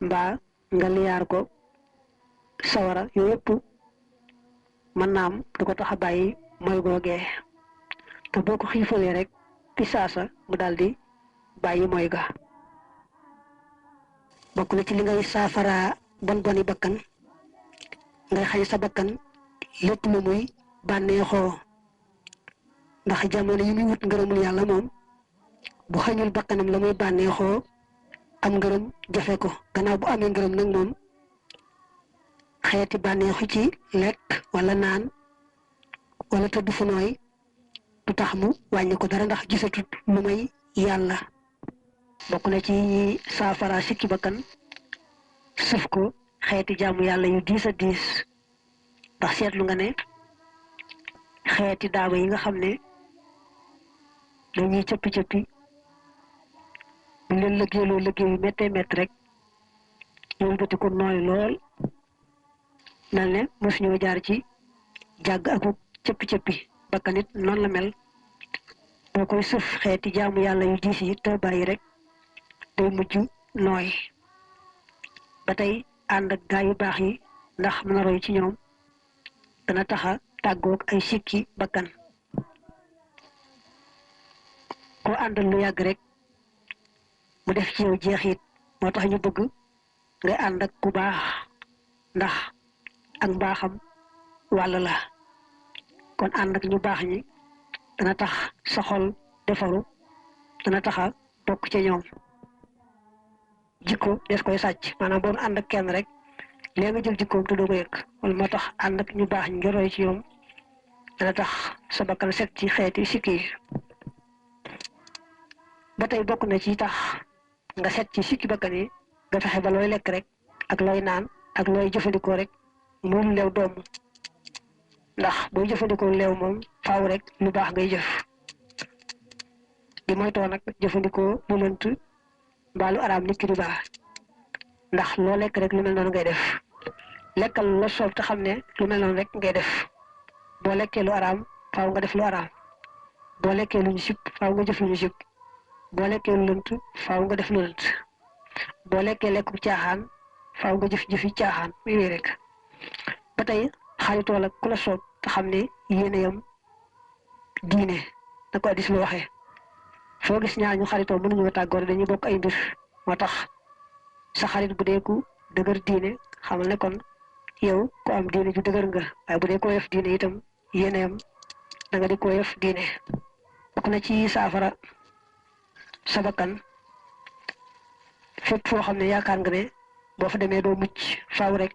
Speaker 2: mbaa nga liyaar ko sawara yooyu yëpp mën naa am du ko tax a bàyyi mooy googee te boo ko xiifalee rek fi saasa mu daldi bàyyi mooy ga. bokk na ci li ngay saafara bon boni bakkan ngay xañ sa bakkan lépp lu muy bànneexoo ndax jamono yi muy wut ngërëmul yàlla moom bu xañul bakkanam la muy bànneexoo am ngërëm jafe ko gannaaw bu amee ngërëm nag moom xeeti bànneexu ci lekk wala naan wala tëdd fu nooy du tax mu wàññi ko dara ndax gisatut lu may yàlla. bokk na ci saafara sikki bakkan sëf ko xeeti jaamu yàlla yu diis a diis ndax seetlu nga ne xeeti daaba yi nga xam ne dañuy cëppi-cëppi bu leen liggéeyloo liggéey yu méttee métt rek ñoom bëti ko nooy lool mel ne mosuñoo jaar ci jàgg aku cëppi-cëppi bakkan it noonu la mel boo koy sëf xeeti jaamu yàlla yu diis yi te bàyyi rek day mujj nooy ba tey ànd ak gaa yu baax yi ndax mën a roy ci ñoom dana taxa tàggoog ay sikki bakkan koo àndal lu yàgg rek mu def ci yow jeexit moo tax ñu bëgg ngay ànd ak ku baax ndax ak mbaaxam wàll la kon ànd ak ñu baax ñi dana tax sa xol defaru dana taxa bokk ca ñoom jikko des koy sàcc maanaam boo ànd ak kenn rek léegi nga jël jikkoom te doo ko yëg wala moo tax ànd ak ñu baax ñi nga roy ci ñoom dana tax sa bakkan set ci xeeti sikki yi ba tey bokk na ci tax nga set ci sikki bakkan yi nga fexe ba looy lekk rek ak looy naan ak looy jëfandikoo rek loolu leew doomu ndax booy jëfandikoo leew moom faaw rek lu baax ngay jëf di moytoo nag jëfandikoo lu lënt mbaalu araam nit ki di baax ndax loo lekk rek lu mel noonu ngay def lekkal la soob te xam ne lu mel noonu rek ngay def boo lekkee lu araam faaw nga def lu araam boo lekkee lu ñu sib faaw nga jëf lu ñu sib boo lekkee lu lënt faaw nga def lu lënt boo lekkee lekku caaxaan faaw nga jëf-jëfi caaxaan muy wéy rek ba tey xaritoo la ku la soob te xam ne yéene yam diine na ko addis lu waxee foo gis ñaar ñu xaritoo mënuñoo tàggoor dañuy bokk ay mbir moo tax sa xarit bu dee ku dëgër diine xamal ne kon yow ku am diine ju dëgër nga waaye bu dee ko def diine itam yéene yam da nga di ko def diine bokk na ci saafara sa bakkan fépp foo xam ne yaakaar nga ne boo fa demee doo mucc faaw rek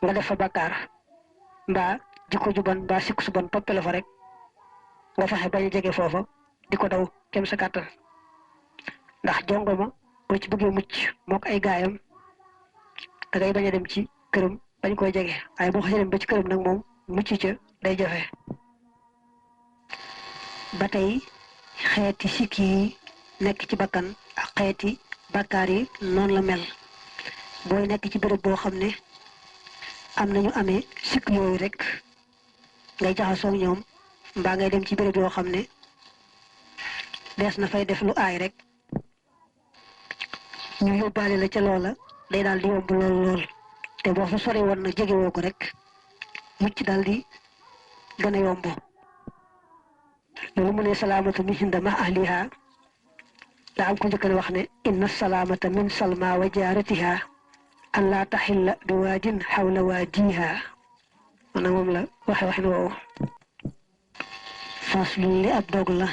Speaker 2: nga def fa bakkaar mbaa jikko ju bon mbaa sikk su bon toppe la fa rek nga fexe bañ a jege foofa di ko daw kem sa kàttan ndax jongoma boo ci bëggee mucc mook ay gaayam da ngay bañ a dem ci këram bañ koy jege waaye boo xasee dem ba ci këram nag moom mucc ca day jafe ba tey xeeti sikki yi nekk ci bakkan ak xeeti bakkaar yi noonu la mel booy nekk ci béréb boo xam ne am nañu amee sikk yooyu rek ngay jaxasoo ñoom mbaa ngay dem ci béréb yoo xam ne dees na fay def lu aay rek ñu yóbbaale la ca loola day daal di yomb lool lool te boo fa sore woon nag jegewoo ko rek mucc daal di gën a yomb loolu mu ne salaamata min hinda ma ahliha daa am ko njëkk wax ne inna salaamata min salma wa jaaratiha an laa taxilla bi waadin xawla waadiha maanaam moom la waxe waxin woowu faslun li ab dog la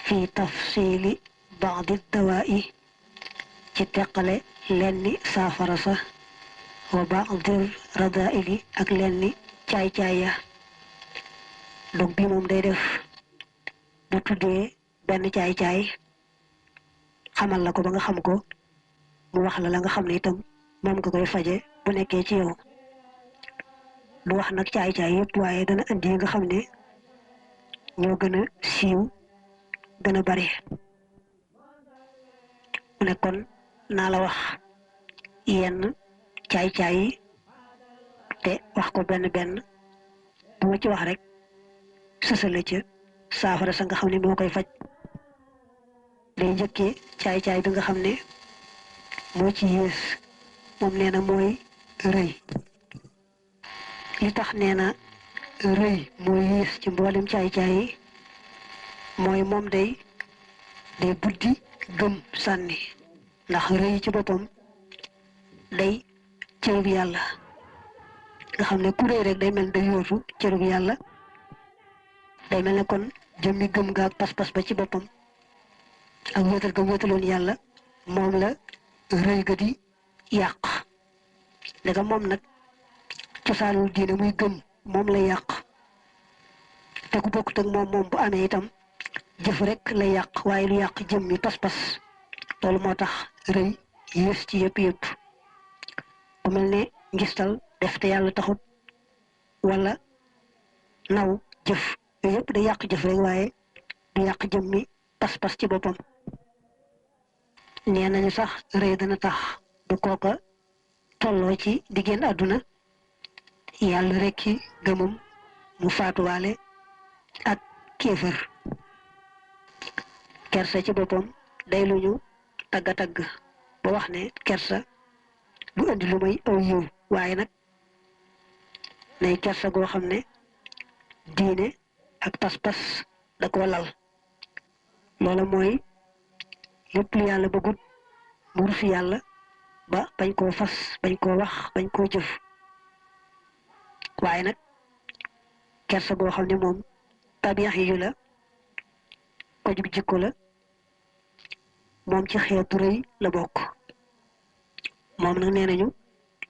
Speaker 2: fi tafsili baadi dawaa'i ci teqale lenni saafara sa wa baadir radaa'ili ak lenni caay-caay ya dog bi moom day def bu tuddee benn caay-caay xamal la ko ba nga xam ko mu wax la nga xam ne itam moom nga koy faje bu nekkee ci yow du wax nag caay-caay yëpp waaye dana andi nga xam ne ñoo gën a siiw gën a bari mu ne kon naa la wax yenn caay-caay yi te wax ko benn benn bu ma ci wax rek sësale ca saafara sa nga xam ne moo koy faj day njëkkee caay-caay bi nga xam ne moo ci yées moom nee na mooy rëy li tax nee na rëy mooy yées ci mboolem caay-caay yi mooy moom day buddi gëm sànni ndax rëy ci boppam day cërub yàlla nga xam ne ku rëy rek day mel day yóotu cërub yàlla day mel ne kon jëmmi gëm nga ak pas-pas ba ci boppam ak wéetal ga wéetaloon yàlla moom la rëy ga di yàq ndegam moom nag cosaanul diine muy gëm moom la yàq te ku bokkut ak moom bu amee itam jëf rek la yàq waaye lu yàq jëmmi pas-pas loolu moo tax rëy yées ci yëpp ku mel ne ngistal def te yàlla taxut wala naw jëf yooyu yëpp day yàq jëf rek waaye du yàq jëmmi pas-pas ci boppam nee nañu sax rëy dana tax du kooka tolloo ci di génn àdduna yàlla rek ci gëmam mu faatuwaale ak kéefër kersa ci boppam day lu ñu tagg ba wax ne kersa du andi lu may aw yiw waaye nag nay kersa goo xam ne diine ak pas-pas da ko lal loola mooy lépp lu yàlla bëggut mu rus yàlla ba bañ koo fas bañ koo wax bañ koo jëf waaye nag kersa goo xam ne moom tabiyax yu la ko jub jikko la moom ci xeetu rëy la bokk moom nag nee nañu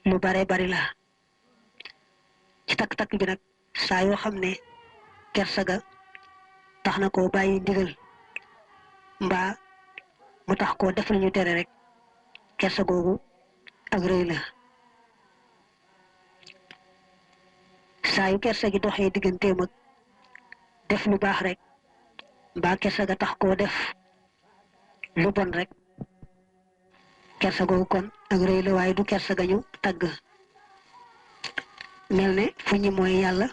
Speaker 2: lu bare bari la ci takk-takk bi nag saa yoo xam ne kersa ga tax na koo bàyyi ndigal mbaa mu tax koo def lañu tere rek kersa googu ak rëy la saa yu kersa gi doxee digganteem ak def lu baax rek mbaa kersa ga tax koo def lu bon rek kersa googu kon ak rëy la waaye du kersa ga ñu tagg mel ne fu ñi mooy yàlla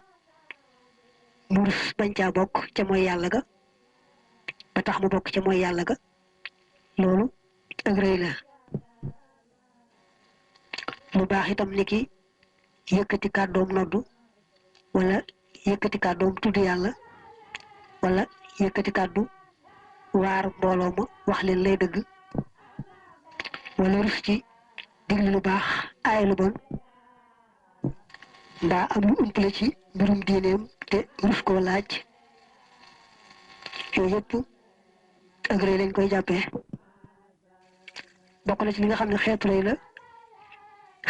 Speaker 2: mu rus bañ caa bokk ca mooy yàlla ga ba tax mu bokk ca mooy yàlla ga loolu ak rëy la lu baax itam ni ki yëkkati kàddoom noddu wala yëkkati kàddoom tudd yàlla wala yëkkati kàddu waar mbooloo ma wax leen lay dëgg wala rus ci diglu lu baax aay lu bon mbaa am lu umpale ci mbirum diineem te rus koo laaj yooyu yëpp ak rëy lañ koy jàppee bokk na ci li nga xam ne xeetu rëy la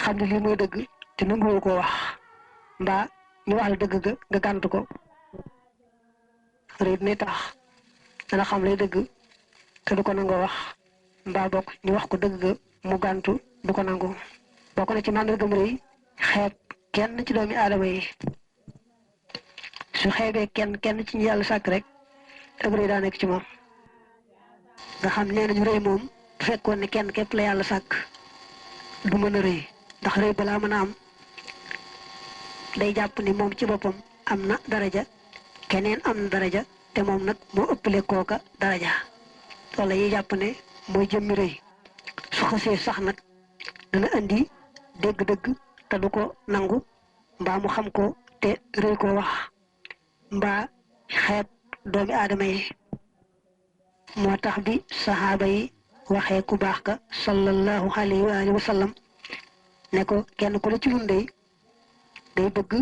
Speaker 2: xam ne lii mooy dëgg te nanguwoo koo wax mbaa ñu wax la dëgg ga nga gàntu ko rëy dina tax dana xam lay dëgg te du ko nangoo wax mbaa bokk ñu wax ko dëgg ga mu gàntu du ko nangu bokk na ci màndargam rëy xeeb kenn ci doomi aadama yi su xeebee kenn ci ñu yàlla sàkk rek ak rëy daa nekk ci moom nga xam nee nañu rëy moom bu fekkoon ne kenn képp la yàlla sàkk du mën a rëy ndax rëy balaa mën a am day jàpp ni moom ci boppam am na daraja keneen am na daraja te moom nag moo ëppale kooka daraja wala yi jàpp ne mooy jëmmi rëy su xasee sax nag dana andi dégg-dëgg te du ko nangu mbaa mu xam ko te rëy koo wax mbaa xeeb doomi aadama yi moo tax bi saxaaba yi waxee ku baax ka sallallahu alayhi wa alihi wa sallam ne ko kenn ku la ci nun day bëgg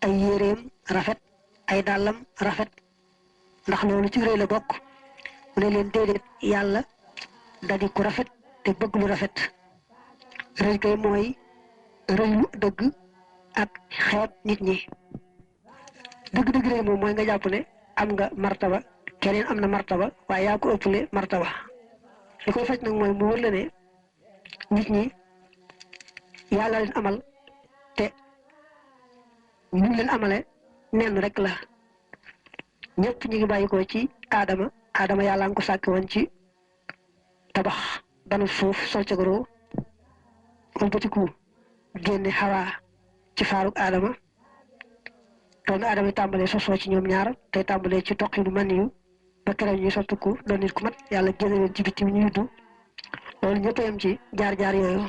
Speaker 2: ay yéreem rafet ay dàllam rafet ndax loolu ci rëy la bokk mu ne leen déedéet yàlla dadi ku rafet te bëgg lu rafet rëy kay mooy rëy lu dëgg ak xeeb nit ñi dëgg-dëgg rëy moom mooy nga jàpp ne am nga martaba keneen am na martaba waaye yaa ko ëppale martaba li koy faj nag mooy mu wër la ne nit ñi yàlla leen amal te ñu leen amale nenn rek la ñëpp ñu ngi bàyyi ko ci aadama yàlla nga ko sàkk woon ci tabax banu suuf sol ca goro wëlbatiku génne xawaa ci faaruk aadama doomu aadama yi tàmbalee sosoo ci ñoom ñaar tey tàmbalee ci toq yu mën yu ba keroog ñuy sottiku doon nit ku mat yàlla génne leen ci bitti ñu yuddu loolu ñëpp a yem ci jaar-jaar yooyu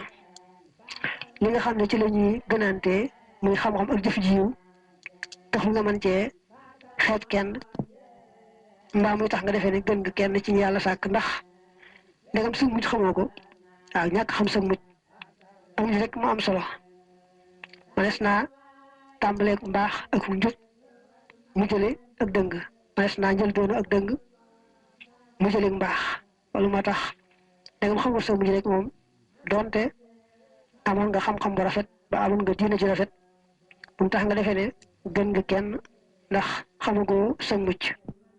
Speaker 2: li nga xam ne ci la ñuy gënaantee muy xam-xam ak jëf ji yiw taxul nga mën cee xeeb kenn mbaa muy tax nga defee ne gën nga kenn ci ñu yàlla sàkk ndax ndegam sa mujj xamoo ko waaw ñàkk xam sa mujj am rek mu am solo manes naa tàmbaleeg mbaax ak njub mu jële ak dëng manes naa njël doonu ak dëng mu jëlig mbaax wala moo tax dangam xamul sa mujj rek moom doonte amoon nga xam-xam bu rafet ba amoon nga diina ji rafet bu tax nga defee ne gën nga kenn ndax xamagoo sa mucc